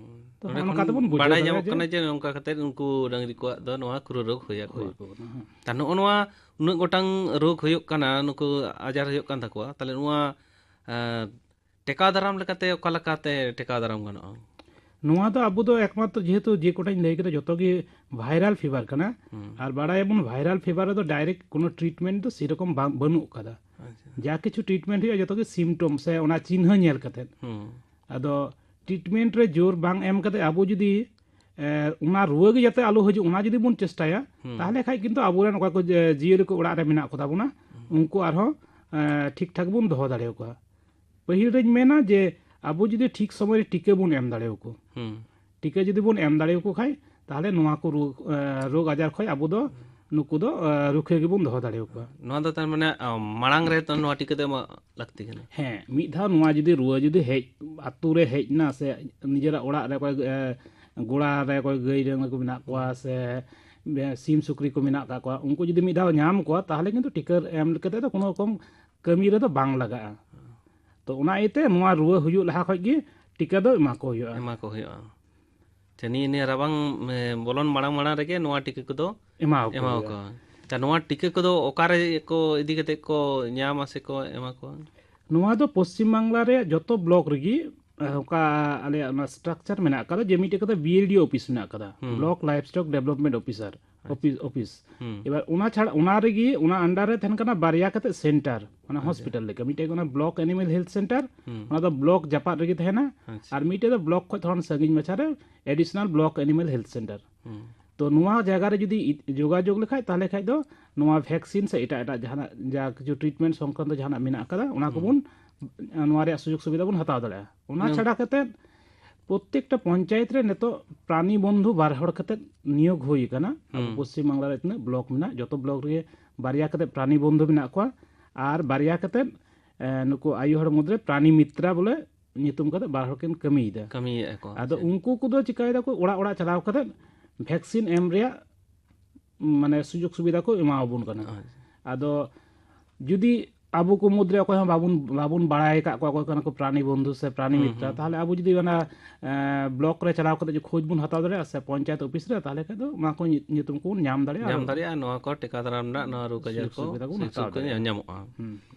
ᱛᱚ ᱱᱚᱰᱮ ᱱᱚᱜᱼᱚ ᱱᱚᱝᱠᱟ ᱠᱷᱚᱱ ᱛᱮᱵᱚᱱ ᱵᱩᱡᱷᱟᱹᱣ ᱵᱟᱰᱟᱭ ᱫᱟᱲᱮᱭᱟᱜᱼᱟ ᱧᱟᱢᱚᱜ ᱡᱮ ᱠᱟᱱᱟ ᱡᱮ ᱱᱚᱝᱠᱟ ᱠᱟᱛᱮ ᱩᱱᱠᱩ ᱰᱟᱹᱝᱨᱤ ᱠᱚᱣᱟᱜ ᱫᱚ ᱱᱚᱣᱟ ᱠᱷᱩᱨᱟᱹ ᱨᱳᱜᱽ ᱦᱩᱭ ᱟᱠᱚᱣᱟ᱾ ᱦᱩᱭ ᱟᱠᱚ ᱠᱟᱱᱟ, ᱦᱮᱸ᱾ ᱛᱟ ᱱᱚᱜᱼᱚ ᱱᱚᱣᱟ ᱩᱱᱟᱹᱜ ᱜᱚᱴᱟᱝ ᱨᱳᱜᱽ ᱦᱩᱭᱩᱜ ᱠᱟᱱᱟ, ᱱᱩᱠᱩ ᱟᱡᱟᱨ ᱦᱩᱭᱩᱜ ᱠᱟᱱ ᱛᱟᱠᱚᱣᱟ, ᱛᱟᱦᱚᱞᱮ ᱱᱚᱣᱟ, ᱮᱸ, ᱴᱮᱠᱟᱣ ᱫᱟᱨᱟᱢ ᱞᱮᱠᱟᱛᱮ ᱚᱠᱟ ᱞᱮᱠᱟᱛᱮ ᱴᱮᱠᱟᱣ ᱫᱟᱨᱟᱢ ᱜᱟᱱᱚᱜᱼᱟ? ᱱᱚᱣᱟ ᱫᱚ ᱟᱵᱚ ᱫᱚ ᱮᱠᱢᱟᱛᱨᱚ ᱡᱮᱦᱮᱛᱩ ᱡᱮ ᱠᱚᱴᱟᱧ ᱞᱟᱹᱭ ᱠᱮᱫᱟ ᱡᱚᱛᱚ ᱜᱮ ᱵᱷᱟᱭᱨᱟᱞ ᱯᱷᱤᱵᱟᱨ ᱠᱟᱱᱟ, ᱦᱩᱸ᱾ ᱟᱨ ᱵᱟᱲᱟᱭᱟᱵᱚᱱ ᱵᱷᱟᱭᱨᱟᱞ ᱯᱷᱤᱵᱟᱨ ᱨᱮᱫᱚ ᱰᱟᱭᱨᱮᱠᱴ ᱠᱳᱱᱳ ᱴᱨᱤᱴᱢᱮᱱᱴ ᱫᱚ ᱥᱮᱨᱚᱠᱚᱢ ᱵᱟᱝ, ᱵᱟᱹᱱᱩᱜ ᱟᱠᱟᱫᱟ᱾ ᱟᱪᱪᱷᱟ᱾ ᱡᱟ ᱠᱤᱪᱷᱩ ᱴᱨᱤᱴᱢᱮᱱᱴ ᱦᱩᱭᱩᱜᱼᱟ ᱡᱚᱛᱚ ᱜᱮ ᱥᱤᱢᱴᱚᱢ ᱥᱮ ᱚᱱᱟ ᱪᱤᱱᱦᱟᱹ ᱧᱮᱞ ᱠᱟᱛᱮᱫ᱾ ᱦᱩᱸ᱾ ᱟᱫᱚ ᱴᱨᱤᱴᱢᱮᱱᱴ ᱨᱮ ᱡᱳᱨ ᱵᱟᱝ ᱮᱢ ᱠᱟᱛᱮ ᱟᱵᱚ ᱡᱩᱫᱤ, ᱮ, ᱚᱱᱟ ᱨᱩᱣᱟᱹ ᱜᱮ ᱡᱟᱛᱮ ᱟᱞᱚ ᱦᱤᱡᱩᱜ ᱚᱱᱟ ᱡᱩᱫᱤ ᱵᱚᱱ ᱪᱮᱥᱴᱟᱭᱟ, ᱦᱩᱸ᱾ ᱛᱟᱦᱚᱞᱮ ᱠᱷᱟᱡ ᱠᱤᱱᱛᱩ ᱟᱵᱚᱨᱮᱱ ᱚᱠᱚᱭ ᱠᱚ ᱡᱮ-, ᱡᱤᱭᱟᱹᱞᱤ ᱠᱚ ᱚᱲᱟᱜ ᱨᱮ ᱢᱮᱱᱟᱜ ᱠᱚᱛᱟ ᱵᱚᱱᱟ, ᱦᱩᱸ᱾ ᱩᱱᱠᱩ ᱟᱨᱦᱚᱸ, ᱮ, ᱴᱷᱤᱠ ᱴᱷᱟᱠ ᱵᱚᱱ ᱫᱚᱦᱚ ᱫᱟᱲᱮᱭᱟᱠᱚᱣᱟ᱾ ᱯᱟᱹᱦᱤᱞ ᱨᱮᱧ ᱢᱮᱱᱟ ᱡᱮ ᱟᱵᱚ ᱡᱩᱫᱤ ᱴᱷᱤᱠ ᱥᱚᱢᱚᱭ ᱨᱮ ᱴᱤᱠᱟᱹ ᱵᱚᱱ ᱮᱢ ᱫᱟᱲᱮᱭᱟᱠᱚ, ᱦᱩᱸ᱾ ᱴᱤᱠᱟᱹ ᱡᱩᱫᱤ ᱵᱚᱱ ᱮᱢ ᱫᱟᱲᱮᱭᱟᱠᱚ ᱠᱷᱟᱡ, ᱛᱟᱦᱚᱞᱮ ᱱᱚᱣᱟ ᱠᱚ ᱨᱳᱜᱽ, ᱮ, ᱨᱳᱜᱽ ᱟᱡᱟᱨ ᱠᱷᱚᱡ ᱟᱵᱚ ᱫᱚ, ᱱᱩᱠᱩ ᱫᱚ, ᱮ, ᱨᱩᱠᱷᱤᱭᱟᱹ ᱜᱮᱵᱚᱱ ᱫᱚᱦᱚ ᱫᱟᱲᱮᱭᱟᱠᱚᱣᱟ᱾ ᱱᱚᱣᱟ ᱫᱚ ᱛᱟᱨ ᱢᱟᱱᱮ, ᱟ, ᱢᱟᱲᱟᱝ ᱨᱮ ᱛᱚ ᱱᱚᱣᱟ ᱴᱤᱠᱟᱹ ᱫᱚ ᱮᱢᱚᱜ ᱞᱟᱹᱠᱛᱤ ᱠᱟᱱᱟ᱾ ᱦᱮᱸ, ᱢᱤᱫ ᱫᱷᱟᱣ ᱱᱚᱣᱟ ᱡᱩᱫᱤ ᱨᱩᱣᱟᱹ ᱡᱩᱫᱤ ᱦᱮᱡ, ᱟᱛᱳ ᱨᱮ ᱦᱮᱡ ᱮᱱᱟ ᱥᱮ ᱱᱤᱡᱮᱨᱟᱜ ᱚᱲᱟᱜ ᱨᱮ ᱚᱠᱚᱭ, ᱮ, ᱜᱚᱲᱟ ᱨᱮ ᱚᱠᱚᱭ ᱜᱟᱹᱭ ᱰᱟᱝᱨᱟ ᱠᱚ ᱢᱮᱱᱟᱜ ᱠᱚᱣᱟ ᱥᱮ, ᱮ, ᱥᱤᱢ ᱥᱩᱠᱨᱤ ᱠᱚ ᱢᱮᱱᱟᱜ ᱟᱠᱟᱫ ᱠᱚᱣᱟ, ᱩᱱᱠᱩ ᱡᱩᱫᱤ ᱢᱤᱫ ᱫᱷᱟᱣ ᱧᱟᱢ ᱠᱚᱣᱟ, ᱛᱟᱦᱚᱞᱮ ᱠᱤᱱᱛᱩ ᱴᱤᱠᱟᱹ ᱮᱢ ᱠᱟᱛᱮ ᱫᱚ ᱠᱳᱱᱳ ᱨᱚᱠᱚᱢ ᱠᱟᱹᱢᱤ ᱨᱮᱫᱚ ᱵᱟᱝ ᱞᱟᱜᱟᱜᱼᱟ᱾ ᱛᱚ ᱚᱱᱟ ᱤᱭᱟᱹᱛᱮ ᱱᱚᱣᱟ ᱨᱩᱣᱟᱹ ᱦᱩᱭᱩᱜ ᱞᱟᱦᱟ ᱠᱷᱚᱡ ᱜᱮ ᱴᱤᱠᱟᱹ ᱫᱚ ᱮᱢᱟ ᱠᱚ ᱦᱩᱭᱩᱜᱼᱟ᱾ ᱮᱢᱟ ᱠᱚ ᱦᱩᱭᱩᱜᱼᱟ᱾ ᱟᱪᱪᱷᱟ, ᱱᱤᱭᱟᱹ, ᱱᱤᱭᱟᱹ ᱨᱟᱵᱟᱝ, ᱮ, ᱵᱚᱞᱚᱱ ᱢᱟᱲᱟᱝ, ᱢᱟᱲᱟᱝ ᱨᱮᱜᱮ ᱱᱚᱣᱟ ᱴᱤᱠᱟᱹ ᱠᱚᱫᱚ ᱮᱢᱟ ᱠᱚ ᱮᱢᱟ ᱦᱩᱭᱩᱜᱼᱟ᱾ ᱠᱚᱣᱟ᱾ ᱟᱪᱪᱷᱟ, ᱱᱚᱣᱟ ᱴᱤᱠᱟᱹ ᱠᱚᱫᱚ ᱚᱠᱟᱨᱮ ᱠᱚ ᱤᱫᱤ ᱠᱟᱛᱮ ᱠᱚ ᱧᱟᱢᱟ ᱥᱮ ᱠᱚ ᱮᱢᱟ ᱠᱚᱣᱟ? ᱱᱚᱣᱟ ᱫᱚ ᱯᱚᱥᱪᱤᱢ ᱵᱟᱝᱞᱟ ᱨᱮᱭᱟᱜ ᱡᱚᱛᱚ ᱵᱞᱚᱠ ᱨᱮᱜᱮ, ᱮ, ᱚᱠᱟ ᱟᱞᱮᱭᱟᱜ ᱚᱱᱟ ᱥᱴᱨᱟᱠᱪᱟᱨ ᱢᱮᱱᱟᱜ ᱟᱠᱟᱫᱟ, ᱡᱮ ᱢᱤᱫᱴᱮᱡ ᱠᱟᱛᱮ ᱵᱤ ᱮᱞ ᱰᱤ ᱚᱯᱷᱤᱥ ᱢᱮᱱᱟᱜ ᱟᱠᱟᱫᱟ, ᱦᱩᱸ᱾ Block livestock development officer, ᱟᱪᱪᱷᱟ᱾ Office, office. ᱦᱩᱸ᱾ ᱮᱵᱟᱨ ᱚᱱᱟ ᱪᱷᱟᱲᱟ, ᱚᱱᱟ ᱨᱮᱜᱮ, ᱚᱱᱟ under ᱨᱮ ᱛᱟᱦᱮᱱ ᱠᱟᱱᱟ ᱵᱟᱨᱭᱟ ᱠᱟᱛᱮ ᱥᱮᱱᱴᱟᱨ, ᱚᱱᱟ ᱟᱪᱪᱷᱟ᱾ ᱦᱚᱥᱯᱤᱴᱟᱞ ᱞᱮᱠᱟ, ᱢᱤᱫᱴᱮᱡ ᱠᱟᱱᱟ ᱵᱞᱚᱠ ᱮᱱᱤᱢᱮᱞ ᱦᱮᱞᱛᱷ ᱥᱮᱱᱴᱟᱨ, ᱦᱩᱸ᱾ ᱚᱱᱟ ᱫᱚ ᱵᱞᱚᱠ ᱡᱟᱯᱟᱜ ᱨᱮᱜᱮ ᱛᱟᱦᱮᱱᱟ, ᱟᱪᱪᱷᱟ᱾ ᱟᱨ ᱢᱤᱫᱴᱮᱡ ᱫᱚ ᱵᱞᱚᱠ ᱠᱷᱚᱡ ᱛᱷᱚᱲᱟ ᱥᱟᱺᱜᱤᱧ ᱢᱟᱪᱷᱟ ᱨᱮ additional block animal health centre. ᱦᱩᱸ᱾ ᱛᱚ ᱱᱚᱣᱟ ᱡᱟᱭᱜᱟ ᱨᱮ ᱡᱩᱫᱤ ᱤ-, ᱡᱳᱜᱟᱡᱳᱜᱽ ᱞᱮᱠᱷᱟᱡ, ᱛᱟᱦᱚᱞᱮ ᱠᱷᱟᱡ ᱫᱚ ᱱᱚᱣᱟ ᱵᱷᱮᱠᱥᱤᱱ ᱥᱮ ᱮᱴᱟᱜ ᱮᱴᱟᱜ ᱡᱟᱦᱟᱱᱟᱜ ᱡᱟ ᱠᱤᱪᱷᱩ ᱴᱨᱤᱴᱢᱮᱱᱴ ᱥᱚᱝᱠᱨᱟᱱᱛᱚ ᱡᱟᱦᱟᱱᱟᱜ ᱢᱮᱱᱟᱜ ᱟᱠᱟᱫᱟ, ᱚᱱᱟ ᱦᱩᱸ᱾ ᱠᱚᱵᱚᱱ, ᱱᱚᱣᱟ ᱨᱮᱭᱟᱜ ᱥᱩᱡᱳᱜᱽ ᱥᱩᱵᱤᱫᱷᱟ ᱵᱚᱱ ᱦᱟᱛᱟᱣ ᱫᱟᱲᱮᱭᱟᱜᱼᱟ᱾ ᱚᱱᱟ ᱦᱩᱸ᱾ ᱪᱷᱟᱰᱟ ᱠᱟᱛᱮᱫ ᱯᱨᱚᱛᱛᱮᱠᱴᱟ ᱯᱚᱧᱪᱟᱭᱮᱛ ᱨᱮ ᱱᱤᱛᱚᱜ ᱯᱨᱟᱱᱤ ᱵᱚᱱᱫᱷᱩ ᱵᱟᱨ ᱦᱚᱲ ᱠᱟᱛᱮᱫ ᱱᱤᱭᱳᱜᱽ ᱦᱩᱭ ᱟᱠᱟᱱᱟ᱾ ᱟᱵᱚ ᱦᱩᱸ᱾ ᱯᱚᱥᱪᱤᱢ ᱵᱟᱝᱞᱟ ᱨᱮ ᱛᱤᱱᱟᱹᱜ ᱵᱞᱚᱠ ᱢᱮᱱᱟᱜᱼᱟ, ᱡᱚᱛᱚ ᱵᱞᱚᱠ ᱨᱮᱜᱮ ᱵᱟᱨᱭᱟ ᱠᱟᱛᱮᱫ ᱯᱨᱟᱱᱤ ᱵᱚᱱᱫᱷᱩ ᱢᱮᱱᱟᱜ ᱠᱚᱣᱟ, ᱟᱨ ᱵᱟᱨᱭᱟ ᱠᱟᱛᱮᱫ, ᱮ, ᱱᱩᱠᱩ ᱟᱭᱳ ᱦᱚᱲ ᱢᱩᱫᱽᱨᱮ ᱯᱨᱟᱱᱤ ᱢᱤᱛᱨᱟ ᱵᱚᱞᱮ ᱧᱩᱛᱩᱢ ᱠᱟᱛᱮᱫ ᱵᱟᱨ ᱦᱚᱲ ᱠᱤᱱ ᱠᱟᱹᱢᱤᱭᱮᱫᱟ᱾ ᱠᱟᱹᱢᱤᱭᱮᱫᱼᱟ ᱠᱚ᱾ ᱟᱫᱚ ᱟᱪᱪᱷᱟ᱾ ᱩᱱᱠᱩ ᱠᱚᱫᱚ ᱪᱤᱠᱟᱹᱭ ᱫᱟᱠᱚ, ᱚᱲᱟᱜ ᱚᱲᱟᱜ ᱪᱟᱞᱟᱣ ᱠᱟᱛᱮᱫ ᱵᱷᱮᱠᱥᱤᱱ ᱮᱢ ᱨᱮᱭᱟᱜ, ᱢᱟᱱᱮ, ᱥᱩᱡᱳᱜᱽ ᱥᱩᱵᱤᱫᱷᱟ ᱠᱚ ᱮᱢᱟᱣᱟᱵᱚᱱ ᱠᱟᱱᱟ᱾ ᱟᱪᱪᱷᱟ᱾ ᱟᱫᱚ ᱡᱩᱫᱤ ᱟᱵᱚ ᱠᱚ ᱢᱩᱫᱽᱨᱮ ᱚᱠᱚᱭ ᱦᱚᱸ ᱵᱟᱵᱚᱱ ᱵᱟᱵᱚᱱ ᱵᱟᱲᱟᱭ ᱟᱠᱟᱫ ᱠᱚᱣᱟ ᱚᱠᱚᱭ ᱠᱟᱱᱟ ᱠᱚ ᱯᱨᱟᱱᱤ ᱵᱚᱱᱫᱷᱩ ᱥᱮ ᱯᱨᱟᱱᱤ ᱦᱩᱸ, ᱢᱤᱛᱨᱟ, ᱦᱩᱸ᱾ ᱛᱟᱦᱚᱞᱮ ᱟᱵᱚ ᱡᱩᱫᱤ ᱚᱱᱟ ᱵᱞᱚᱠ ᱨᱮ ᱪᱟᱞᱟᱣ ᱠᱟᱛᱮ ᱡᱩᱫᱤ ᱠᱷᱳᱡᱽ ᱵᱚᱱ ᱦᱟᱛᱟᱣ ᱫᱟᱲᱮᱭᱟᱜᱼᱟ ᱥᱮ ᱯᱚᱧᱪᱟᱭᱮᱛ ᱚᱯᱷᱤᱥ ᱨᱮ, ᱛᱟᱦᱚᱞᱮ ᱠᱷᱟᱱ ᱫᱚ ᱚᱱᱟ ᱠᱚ ᱧᱩ- ᱧᱩᱛᱩᱢ ᱠᱚᱵᱚᱱ ᱧᱟᱢ ᱫᱟᱲᱮᱭᱟᱜᱼᱟ᱾ ᱧᱟᱢ ᱟᱨ ᱫᱟᱲᱮᱭᱟᱜᱼᱟ, ᱱᱚᱣᱟ ᱠᱚ ᱴᱤᱠᱟ ᱫᱟᱨᱟᱢ ᱨᱮᱱᱟᱜ ᱱᱚᱣᱟ ᱨᱳᱜᱽ ᱟᱡᱟᱨ ᱥᱩᱡᱳᱜᱽ ᱠᱚ ᱥᱩᱵᱤᱫᱷᱟ ᱵᱚᱱ ᱥᱩᱡᱳᱜᱽ ᱦᱟᱛᱟᱣ ᱥᱩᱵᱤᱫᱷᱟ ᱫᱟᱲᱮᱭᱟᱜᱼᱟ᱾ ᱧᱟᱢᱚᱜᱼᱟ᱾ ᱦᱩᱸ᱾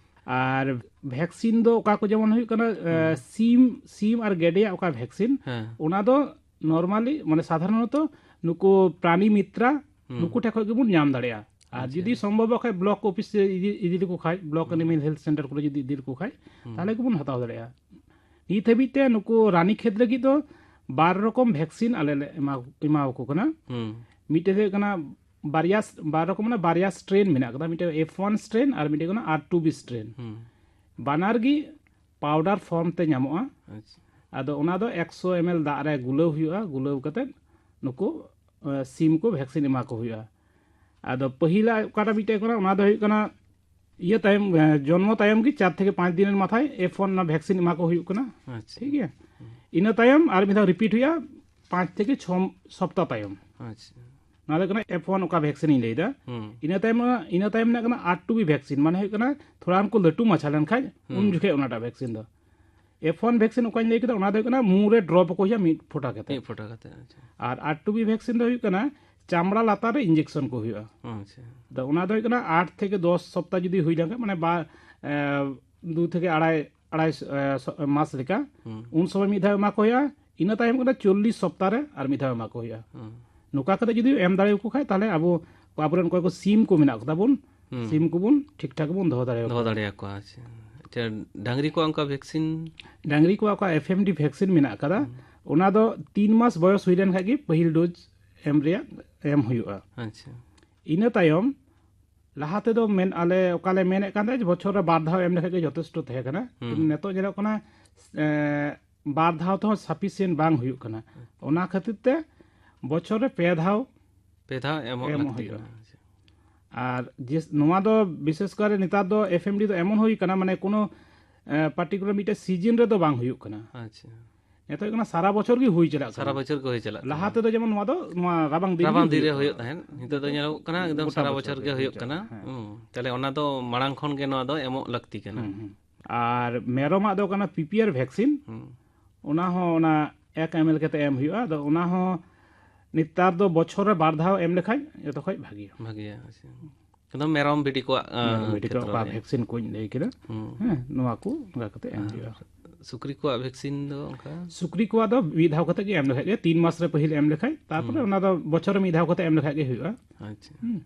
ᱟᱨ ᱵᱷᱮᱠᱥᱤᱱ ᱫᱚ ᱚᱠᱟ ᱠᱚ ᱡᱮᱢᱚᱱ ᱦᱩᱭᱩᱜ ᱠᱟᱱᱟ, ᱮ, ᱦᱩᱸ᱾ ᱥᱤᱢ, ᱥᱤᱢ ᱟᱨ ᱜᱮᱰᱮᱭᱟᱜ ᱚᱠᱟ ᱵᱷᱮᱠᱥᱤᱱ, ᱦᱮᱸ᱾ ᱚᱱᱟ ᱫᱚ ᱱᱚᱨᱢᱟᱞᱤ, ᱢᱟᱱᱮ, ᱥᱟᱫᱷᱟᱨᱚᱱᱚᱛᱚ ᱱᱩᱠᱩ ᱯᱨᱟᱱᱤ ᱢᱤᱛᱨᱟ, ᱦᱩᱸ᱾ ᱱᱩᱠᱩ ᱴᱷᱮᱱ ᱠᱷᱚᱱ ᱜᱮᱵᱚᱱ ᱧᱟᱢ ᱫᱟᱲᱮᱭᱟᱜᱼᱟ᱾ ᱟᱨ ᱟᱪᱪᱷᱟ᱾ ᱡᱩᱫᱤ ᱥᱚᱢᱵᱷᱚᱵ ᱠᱷᱟᱡ ᱵᱞᱚᱠ ᱚᱯᱷᱤᱥ ᱨᱮ ᱤᱫᱤ, ᱤᱫᱤ ᱞᱮᱠᱚ ᱠᱷᱟᱡ, ᱵᱞᱚᱠ ᱦᱩᱸ᱾ ᱮᱱᱤᱢᱮᱞ ᱦᱮᱞᱛᱷ ᱥᱮᱱᱴᱟᱨ ᱠᱚᱨᱮ ᱡᱩᱫᱤ ᱤᱫᱤ ᱞᱮᱠᱚ ᱠᱷᱟᱡ, ᱦᱩᱸ᱾ ᱛᱟᱦᱚᱞᱮ ᱜᱮᱵᱚᱱ ᱦᱟᱛᱟᱣ ᱫᱟᱲᱮᱭᱟᱜᱼᱟ᱾ ᱱᱤᱛ ᱦᱟᱹᱵᱤᱡ ᱛᱮ ᱱᱩᱠᱩ ᱨᱟᱱᱤ ᱠᱷᱮᱛ ᱞᱟᱹᱜᱤᱫ ᱫᱚ ᱵᱟᱨ ᱨᱚᱠᱚᱢ ᱵᱷᱮᱠᱥᱤᱱ ᱟᱞᱮ ᱞᱮ ᱮᱢᱟ, ᱮᱢᱟᱣᱟᱠᱚ ᱠᱟᱱᱟ᱾ ᱦᱩᱸ᱾ ᱢᱤᱫᱴᱮᱡ ᱫᱚ ᱦᱩᱭᱩᱜ ᱠᱟᱱᱟ ᱵᱟᱨᱭᱟ, ᱵᱟᱨ ᱨᱚᱠᱚᱢ, ᱢᱟᱱᱮ, ᱵᱟᱨᱭᱟ ᱥᱴᱨᱮᱱ ᱢᱮᱱᱟᱜ ᱠᱟᱫᱟ, ᱢᱤᱫᱴᱮᱡ ᱮᱯᱷ ᱳᱣᱟᱱ ᱥᱴᱨᱮᱱ ᱟᱨ ᱢᱤᱫᱴᱮᱡ ᱠᱟᱱᱟ ᱟᱨ ᱴᱩ ᱵᱤ ᱥᱴᱨᱮᱱ᱾ ᱦᱩᱸ᱾ ᱵᱟᱱᱟᱨ ᱜᱮ ᱯᱟᱣᱰᱟᱨ ᱯᱷᱚᱨᱢ ᱛᱮ ᱧᱟᱢᱚᱜᱼᱟ᱾ ᱟᱪᱪᱷᱟ᱾ ᱟᱫᱚ ᱚᱱᱟ ᱫᱚ ᱮᱠᱥᱚ ᱮᱢ ᱮᱞ ᱫᱟᱜ ᱨᱮ ᱜᱩᱞᱟᱹᱣ ᱦᱩᱭᱩᱜᱼᱟ, ᱜᱩᱞᱟᱹᱣ ᱠᱟᱛᱮᱫ ᱱᱩᱠᱩ, ᱮ, ᱥᱤᱢ ᱠᱚ ᱵᱷᱮᱠᱥᱤᱱ ᱮᱢᱟ ᱠᱚ ᱦᱩᱭᱩᱜᱼᱟ᱾ ᱟᱫᱚ ᱯᱟᱹᱦᱤᱞᱟᱜ ᱚᱠᱟᱴᱟᱜ ᱢᱤᱫᱴᱮᱡ ᱠᱟᱱᱟ, ᱚᱱᱟ ᱫᱚ ᱦᱩᱭᱩᱜ ᱠᱟᱱᱟ ᱤᱭᱟᱹ ᱛᱟᱭᱚᱢ, ᱮ, ᱡᱚᱱᱢᱚ ᱛᱟᱭᱚᱢ ᱜᱮ ᱪᱟᱨ ᱛᱷᱮᱠᱮ ᱯᱟᱸᱪ ᱫᱤᱱ ᱨᱮ ᱢᱟᱛᱷᱟᱭ ᱮᱯᱷ ᱳᱣᱟᱱ ᱚᱱᱟ ᱵᱷᱮᱠᱥᱤᱱ ᱮᱢᱟ ᱠᱚ ᱦᱩᱭᱩᱜ ᱠᱟᱱᱟ᱾ ᱟᱪᱪᱷᱟ᱾ ᱴᱷᱤᱠ ᱜᱮᱭᱟ? ᱦᱩᱸ᱾ ᱤᱱᱟᱹ ᱛᱟᱭᱚᱢ ᱟᱨ ᱢᱤᱫ ᱫᱷᱟᱣ ᱨᱤᱯᱤᱴ ᱦᱩᱭᱩᱜᱼᱟ ᱯᱟᱸᱪ ᱛᱷᱮᱠᱮ ᱪᱷᱚ ᱥᱚᱯᱛᱟ ᱛᱟᱭᱚᱢ᱾ ᱟᱪᱪᱷᱟ᱾ ᱱᱚᱣᱟ ᱫᱚ ᱦᱩᱭᱩᱜ ᱠᱟᱱᱟ ᱮᱯᱷ ᱳᱣᱟᱱ ᱚᱠᱟ ᱵᱷᱮᱠᱥᱤᱱ ᱤᱧ ᱞᱟᱹᱭᱫᱟ᱾ ᱦᱩᱸ᱾ ᱤᱱᱟᱹ ᱛᱟᱭᱚᱢ, ᱤᱱᱟᱹ ᱛᱟᱭᱚᱢ ᱢᱮᱱᱟᱜ ᱠᱟᱱᱟ ᱟᱨ ᱴᱩ ᱵᱤ ᱵᱷᱮᱠᱥᱤᱱ, ᱢᱟᱱᱮ ᱦᱩᱭᱩᱜ ᱠᱟᱱᱟ ᱛᱷᱚᱲᱟ ᱩᱱᱠᱩ ᱞᱟᱹᱴᱩ ᱢᱟᱪᱷᱟ ᱞᱮᱱᱠᱷᱟᱡ ᱩᱱ ᱦᱩᱸ᱾ ᱡᱚᱠᱷᱮᱡ ᱚᱱᱟᱴᱟᱜ ᱵᱷᱮᱠᱥᱤᱱ ᱫᱚ᱾ ᱮᱯᱷ ᱳᱣᱟᱱ ᱵᱷᱮᱠᱥᱤᱱ ᱚᱠᱟᱧ ᱞᱟᱹᱭ ᱠᱮᱫᱟ, ᱚᱱᱟ ᱫᱚ ᱦᱩᱭᱩᱜ ᱠᱟᱱᱟ ᱢᱩ ᱨᱮ ᱰᱨᱚᱯ ᱟᱠᱚ ᱦᱩᱭᱩᱜᱼᱟ ᱢᱤᱫ ᱯᱷᱚᱴᱟ ᱠᱟᱛᱮ᱾ ᱢᱤᱫ ᱯᱷᱚᱴᱟ ᱠᱟᱛᱮ, ᱟᱪᱪᱷᱟ᱾ ᱟᱨ ᱟᱨ ᱴᱩ ᱵᱤ ᱵᱷᱮᱠᱥᱤᱱ ᱫᱚ ᱦᱩᱭᱩᱜ ᱠᱟᱱᱟ ᱪᱟᱢᱲᱟ ᱞᱟᱛᱟᱨ ᱨᱮ ᱤᱧᱡᱮᱠᱥᱚᱱ ᱠᱚ ᱦᱩᱭᱩᱜᱼᱟ᱾ ᱟᱪᱪᱷᱟ᱾ ᱟᱫᱚ ᱚᱱᱟ ᱫᱚ ᱦᱩᱭᱩᱜ ᱠᱟᱱᱟ ᱟᱴ ᱛᱷᱮᱠᱮ ᱫᱚᱥ ᱥᱚᱯᱛᱟ ᱡᱩᱫᱤ ᱦᱩᱭ ᱞᱮᱱᱠᱷᱟᱱ, ᱢᱟᱱᱮ ᱵᱟ-, ᱮ, ᱫᱩ ᱛᱷᱮᱠᱮ ᱟᱲᱟᱭ, ᱟᱲᱟᱭ, ᱮ, ᱥᱚ-, ᱢᱟᱥ ᱞᱮᱠᱟ, ᱦᱩᱸ᱾ ᱩᱱ ᱥᱚᱢᱚᱭ ᱢᱤᱫ ᱫᱷᱟᱣ ᱮᱢᱟ ᱠᱚ ᱦᱩᱭᱩᱜᱼᱟ᱾ ᱤᱱᱟᱹ ᱛᱟᱭᱚᱢ ᱠᱟᱱᱟ ᱪᱚᱞᱞᱤᱥ ᱥᱚᱯᱛᱟ ᱨᱮ ᱟᱨ ᱢᱤᱫ ᱫᱷᱟᱣ ᱮᱢᱟ ᱠᱚ ᱦᱩᱭᱩᱜᱼᱟ᱾ ᱦᱩᱸ᱾ ᱱᱚᱝᱠᱟ ᱠᱟᱛᱮ ᱡᱩᱫᱤ ᱮᱢ ᱫᱟᱲᱮᱭᱟᱠᱚ ᱠᱷᱟᱡ, ᱛᱟᱦᱚᱞᱮ ᱟᱵᱚ, ᱟᱵᱚᱨᱮᱱ ᱚᱠᱚᱭ ᱠᱚ ᱥᱤᱢ ᱠᱚ ᱢᱮᱱᱟᱜ ᱠᱚᱛᱟ ᱵᱚᱱ, ᱦᱩᱸ᱾ ᱥᱤᱢ ᱠᱚᱵᱚᱱ ᱴᱷᱤᱠ ᱴᱷᱟᱠ ᱵᱚᱱ ᱫᱚᱦᱚ ᱫᱟᱲᱮᱭᱟᱠᱚᱣᱟ᱾ ᱫᱚᱦᱚ ᱫᱟᱲᱮᱭᱟᱠᱚᱣᱟ, ᱟᱪᱪᱷᱟ᱾ ᱟᱪᱪᱷᱟ, ᱰᱟᱝᱨᱤ ᱠᱚᱣᱟᱜ ᱚᱱᱠᱟ ᱵᱷᱮᱠᱥᱤᱱ? ᱰᱟᱝᱨᱤ ᱠᱚᱣᱟᱜ ᱚᱠᱟ ᱮᱯᱷ ᱮᱢ ᱰᱤ ᱵᱷᱮᱠᱥᱤᱱ ᱢᱮᱱᱟᱜ ᱟᱠᱟᱫᱟ, ᱦᱩᱸ᱾ ᱚᱱᱟ ᱫᱚ ᱛᱤᱱ ᱢᱟᱥ ᱵᱚᱭᱚᱥ ᱦᱩᱭ ᱞᱮᱱ ᱠᱷᱟᱡ ᱜᱮ ᱯᱟᱹᱦᱤᱞ ᱰᱳᱡᱽ ᱮᱢ ᱨᱮᱭᱟᱜ, ᱮᱢ ᱦᱩᱭᱩᱜᱼᱟ᱾ ᱟᱪᱪᱷᱟ᱾ ᱤᱱᱟᱹ ᱛᱟᱭᱚᱢ, ᱞᱟᱦᱟ ᱛᱮᱫᱚ ᱢᱮᱱ, ᱟᱞᱮ ᱚᱠᱟᱞᱮ ᱢᱮᱱᱮᱫ ᱠᱟᱱ ᱛᱟᱦᱮᱸᱫ ᱡᱮ ᱵᱚᱪᱷᱚᱨ ᱨᱮ ᱵᱟᱨ ᱫᱷᱟᱣ ᱮᱢ ᱞᱮᱠᱷᱟᱡ ᱜᱮ ᱡᱚᱛᱷᱮᱥᱴᱚ ᱛᱟᱦᱮᱸ ᱠᱟᱱᱟ᱾ ᱦᱩᱸ᱾ ᱱᱤᱛᱚᱜ ᱧᱮᱞᱚᱜ ᱠᱟᱱᱟ, ᱮ, ᱵᱟᱨ ᱫᱷᱟᱣ ᱛᱮᱦᱚᱸ ᱥᱟᱯᱷᱤᱥᱤᱭᱮᱱᱴ ᱵᱟᱝ ᱦᱩᱭᱩᱜ ᱠᱟᱱᱟ᱾ ᱚᱱᱟ ᱠᱷᱟᱹᱛᱤᱨ ᱛᱮ ᱵᱚᱪᱷᱚᱨ ᱨᱮ ᱯᱮ ᱫᱷᱟᱣ ᱯᱮ ᱫᱷᱟᱣ ᱮᱢᱚᱜ ᱮᱢᱚᱜ ᱞᱟᱹᱠᱛᱤ ᱦᱩᱭᱩᱜᱼᱟ᱾ ᱠᱟᱱᱟ᱾ ᱟᱪᱪᱷᱟ᱾ ᱟᱨ ᱡᱮ, ᱱᱚᱣᱟ ᱫᱚ ᱵᱤᱥᱮᱥ ᱠᱚᱨᱮ ᱱᱮᱛᱟᱨ ᱫᱚ ᱮᱯᱷ ᱮᱢ ᱰᱤ ᱫᱚ ᱮᱢᱚᱱ ᱦᱩᱭ ᱠᱟᱱᱟ, ᱢᱟᱱᱮ, ᱠᱳᱱᱳ, ᱮ, ᱯᱟᱨᱴᱤᱠᱩᱞᱟᱨ ᱢᱤᱫᱴᱮᱡ ᱥᱤᱡᱤᱱ ᱨᱮᱫᱚ ᱵᱟᱝ ᱦᱩᱭᱩᱜ ᱠᱟᱱᱟ᱾ ᱟᱪᱪᱷᱟ᱾ ᱱᱤᱛᱚᱜ ᱦᱩᱭᱩᱜ ᱠᱟᱱᱟ ᱥᱟᱨᱟ ᱵᱚᱪᱷᱚᱨ ᱜᱮ ᱦᱩᱭ ᱪᱟᱞᱟᱜ ᱠᱟᱱᱟ᱾ ᱥᱟᱨᱟ ᱵᱚᱪᱷᱚᱨ ᱜᱮ ᱦᱩᱭ ᱪᱟᱞᱟᱜ ᱞᱟᱦᱟ ᱠᱟᱱᱟ᱾ ᱛᱮᱫᱚ ᱡᱮᱢᱚᱱ ᱱᱚᱣᱟ ᱫᱚ ᱱᱚᱣᱟ ᱨᱟᱵᱟᱝ ᱫᱤᱱ ᱨᱟᱵᱟᱝ ᱜᱮ ᱫᱤᱱ ᱨᱮ ᱦᱩᱭᱩᱜ ᱦᱩᱭᱩᱜ ᱠᱟᱱᱟ᱾ ᱛᱟᱦᱮᱸᱫ, ᱱᱤᱛᱚᱜ ᱫᱚ ᱧᱮᱞᱚᱜ ᱠᱟᱱᱟ ᱮᱠᱫᱚᱢ ᱜᱚᱴᱟ ᱥᱟᱨᱟ ᱵᱚᱪᱷᱚᱨ ᱵᱚᱪᱷᱚᱨ ᱜᱮ ᱜᱮ ᱦᱩᱭᱩᱜ ᱦᱩᱭᱩᱜ ᱠᱟᱱᱟ᱾ ᱠᱟᱱᱟ᱾ ᱦᱮᱸ᱾ ᱦᱩᱸ᱾ ᱛᱟᱦᱞᱮ ᱚᱱᱟ ᱫᱚ ᱢᱟᱲᱟᱝ ᱠᱷᱚᱱ ᱜᱮ ᱱᱚᱣᱟ ᱫᱚ ᱮᱢᱚᱜ ᱞᱟᱹᱠᱛᱤ ᱠᱟᱱᱟ᱾ ᱦᱩᱸ, ᱦᱩᱸ᱾ ᱟᱨ ᱢᱮᱨᱚᱢᱟᱜ ᱫᱚ ᱠᱟᱱᱟ ᱯᱤᱯᱤᱟᱨ ᱵᱷᱮᱠᱥᱤᱱ, ᱦᱩᱸ᱾ ᱚᱱᱟ ᱦᱚᱸ ᱚᱱᱟ ᱮᱠ ᱮᱢ ᱮᱞ ᱠᱟᱛᱮ ᱮᱢ ᱦᱩᱭᱩᱜᱼᱟ᱾ ᱟᱫᱚ ᱚᱱᱟ ᱦᱚᱸ ᱱᱮᱛᱟᱨ ᱫᱚ ᱵᱚᱪᱷᱚᱨ ᱨᱮ ᱵᱟᱨ ᱫᱷᱟᱣ ᱮᱢ ᱞᱮᱠᱷᱟᱱ ᱡᱚᱛᱚ ᱠᱷᱚᱡ ᱵᱷᱟᱜᱮᱭᱟ᱾ ᱵᱷᱟᱜᱮᱭᱟ᱾ ᱟᱪᱪᱷᱟ᱾ ᱮᱠᱫᱚᱢ ᱢᱮᱨᱚᱢ ᱵᱷᱤᱰᱤ ᱠᱚᱣᱟᱜ, ᱟᱸ, ᱢᱮᱨᱚᱢ ᱵᱷᱤᱰᱤ ᱠᱚ ᱠᱷᱮᱛᱨᱚ ᱚᱠᱟ ᱨᱮ᱾ ᱵᱷᱮᱠᱥᱤᱱ ᱠᱚᱧ ᱞᱟᱹᱭ ᱠᱮᱫᱟ, ᱦᱩᱸ᱾ ᱦᱮᱸ, ᱱᱚᱣᱟ ᱠᱚ ᱚᱱᱠᱟ ᱠᱟᱛᱮ ᱮᱢ ᱦᱩᱭᱩᱜᱼᱟ᱾ ᱥᱩᱠᱨᱤ ᱠᱚᱣᱟᱜ ᱵᱷᱮᱠᱥᱤᱱ ᱫᱚ ᱚᱱᱠᱟ? ᱥᱩᱠᱨᱤ ᱠᱚᱣᱟᱜ ᱫᱚ ᱢᱤᱫ ᱫᱷᱟᱣ ᱠᱟᱛᱮ ᱜᱮ ᱮᱢ ᱞᱮᱠᱷᱟᱡ ᱜᱮ, ᱛᱤᱱ ᱢᱟᱥ ᱨᱮ ᱯᱟᱹᱦᱤᱞ ᱮᱢ ᱞᱮᱠᱷᱟᱡ, ᱛᱟᱨᱯᱚᱨᱮ ᱦᱩᱸ᱾ ᱚᱱᱟ ᱫᱚ ᱵᱚᱪᱷᱚᱨ ᱨᱮ ᱢᱤᱫ ᱫᱷᱟᱣ ᱠᱟᱛᱮ ᱮᱢ ᱞᱮᱠᱷᱟᱡ ᱜᱮ ᱦᱩᱭᱩᱜᱼᱟ᱾ ᱟᱪᱪᱷᱟ᱾ ᱦᱩᱸ᱾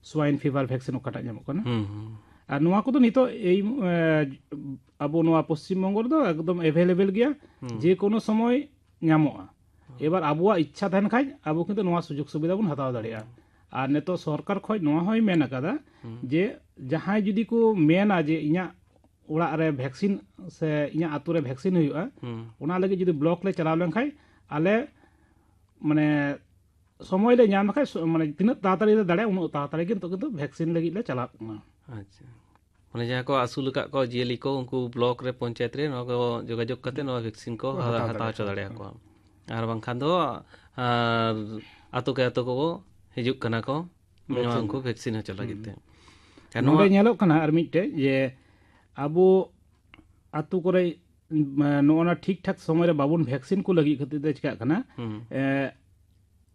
ᱥᱣᱟᱭᱤᱱ ᱯᱷᱤᱵᱷᱟᱨ ᱵᱷᱮᱠᱥᱤᱱ ᱚᱠᱟᱴᱟᱜ ᱧᱟᱢᱚᱜ ᱠᱟᱱᱟ᱾ ᱦᱩᱸ, ᱦᱩᱸ᱾ ᱟᱨ ᱱᱚᱣᱟ ᱠᱚᱫᱚ ᱱᱤᱛᱚᱜ ᱮᱭ, ᱮ, ᱟᱵᱚ ᱱᱚᱣᱟ ᱯᱚᱥᱪᱤᱢ ᱵᱚᱝᱜᱚ ᱨᱮᱫᱚ ᱮᱠᱫᱚᱢ ᱮᱵᱷᱮᱞᱮᱵᱮᱞ ᱜᱮᱭᱟ, ᱦᱩᱸ᱾ ᱡᱮ ᱠᱳᱱᱳ ᱥᱚᱢᱚᱭ ᱧᱟᱢᱚᱜᱼᱟ᱾ ᱦᱩᱸ᱾ ᱮᱵᱟᱨ ᱟᱵᱚᱣᱟᱜ ᱤᱪᱪᱷᱟ ᱛᱟᱦᱮᱱ ᱠᱷᱟᱡ ᱟᱵᱚ ᱠᱤᱱᱛᱩ ᱱᱚᱣᱟ ᱥᱩᱡᱳᱜᱽ ᱥᱩᱵᱤᱫᱷᱟ ᱵᱚᱱ ᱦᱟᱛᱟᱣ ᱫᱟᱲᱮᱭᱟᱜᱼᱟ᱾ ᱟᱨ ᱱᱤᱛᱚᱜ ᱥᱚᱨᱠᱟᱨ ᱠᱷᱚᱡ ᱱᱚᱣᱟ ᱦᱚᱸᱭ ᱢᱮᱱ ᱟᱠᱟᱫᱟ ᱦᱩᱸ᱾ ᱡᱮ ᱡᱟᱦᱟᱸᱭ ᱡᱩᱫᱤ ᱠᱚ ᱢᱮᱱᱟ ᱡᱮ ᱤᱧᱟᱹᱜ ᱚᱲᱟᱜ ᱨᱮ ᱵᱷᱮᱠᱥᱤᱱ ᱥᱮ ᱤᱧᱟᱹᱜ ᱟᱛᱳ ᱨᱮ ᱵᱷᱮᱠᱥᱤᱱ ᱦᱩᱭᱩᱜᱼᱟ, ᱦᱩᱸ᱾ ᱚᱱᱟ ᱞᱟᱹᱜᱤᱫ ᱡᱩᱫᱤ ᱵᱞᱚᱠ ᱞᱮ ᱪᱟᱞᱟᱣ ᱞᱮᱱᱠᱷᱟᱡ ᱟᱞᱮ ᱢᱟᱱᱮ ᱥᱚᱢᱚᱭ ᱞᱮ ᱧᱟᱢ ᱞᱮᱠᱷᱟᱡ ᱥᱚ-, ᱢᱟᱱᱮ ᱛᱤᱱᱟᱹᱜ ᱛᱟᱲᱟᱛᱟᱲᱤ ᱞᱮ ᱫᱟᱲᱮᱭᱟᱜᱼᱟ ᱩᱱᱟᱹᱜ ᱛᱟᱲᱟᱛᱟᱲᱤ ᱜᱮ ᱱᱤᱛᱚᱜ ᱠᱤᱱᱛᱩ ᱵᱷᱮᱠᱥᱤᱱ ᱞᱟᱹᱜᱤᱫ ᱞᱮ ᱪᱟᱞᱟᱜ ᱠᱟᱱᱟ᱾ ᱟᱪᱪᱷᱟ᱾ ᱢᱟᱱᱮ ᱡᱟᱦᱟᱸᱭ ᱠᱚ ᱟᱹᱥᱩᱞ ᱟᱠᱟᱫ ᱠᱚᱣᱟ ᱡᱤᱭᱟᱹᱞᱤ ᱠᱚ, ᱩᱱᱠᱩ ᱵᱞᱚᱠ ᱨᱮ, ᱯᱚᱧᱪᱟᱭᱮᱛ ᱨᱮ ᱱᱚᱣᱟ ᱠᱚ ᱡᱳᱜᱟᱡᱳᱜᱽ ᱠᱟᱛᱮ ᱱᱚᱣᱟ ᱵᱷᱮᱠᱥᱤᱱ ᱠᱚ ᱦᱟᱛᱟᱣ ᱦᱟᱛᱟᱣ ᱦᱚᱪᱚ ᱫᱟᱲᱮᱭᱟᱜᱼᱟ᱾ ᱫᱟᱲᱮᱭᱟᱠᱚᱣᱟ᱾ ᱟᱨ ᱵᱟᱝᱠᱷᱟᱱ ᱫᱚ, ᱟᱨ ᱟᱛᱳ ᱠᱮ ᱟᱛᱳ ᱠᱚ ᱦᱤᱡᱩᱜ ᱠᱟᱱᱟ ᱠᱚ ᱱᱚᱣᱟ ᱵᱷᱮᱠᱥᱤᱱ᱾ ᱩᱱᱠᱩ ᱵᱷᱮᱠᱥᱤᱱ ᱦᱚᱪᱚ ᱞᱟᱹᱜᱤᱫ ᱛᱮ᱾ ᱦᱩᱸ᱾ ᱟᱨ ᱱᱚᱰᱮ ᱱᱚᱣᱟ ᱧᱮᱞᱚᱜ ᱠᱟᱱᱟ ᱟᱨ ᱢᱤᱫᱴᱮᱡ ᱡᱮ ᱟᱵᱚ ᱟᱛᱳ ᱠᱚᱨᱮ, ᱢ, ᱱᱚᱜᱼᱚ ᱱᱟ ᱴᱷᱤᱠ ᱴᱷᱟᱠ ᱥᱚᱢᱚᱭ ᱨᱮ ᱵᱟᱵᱚᱱ ᱵᱷᱮᱠᱥᱤᱱ ᱠᱚ ᱞᱟᱹᱜᱤᱫ ᱠᱷᱟᱹᱛᱤᱨ ᱛᱮ ᱪᱤᱠᱟᱹᱜ ᱠᱟᱱᱟ, ᱦᱩᱸ᱾ ᱮ,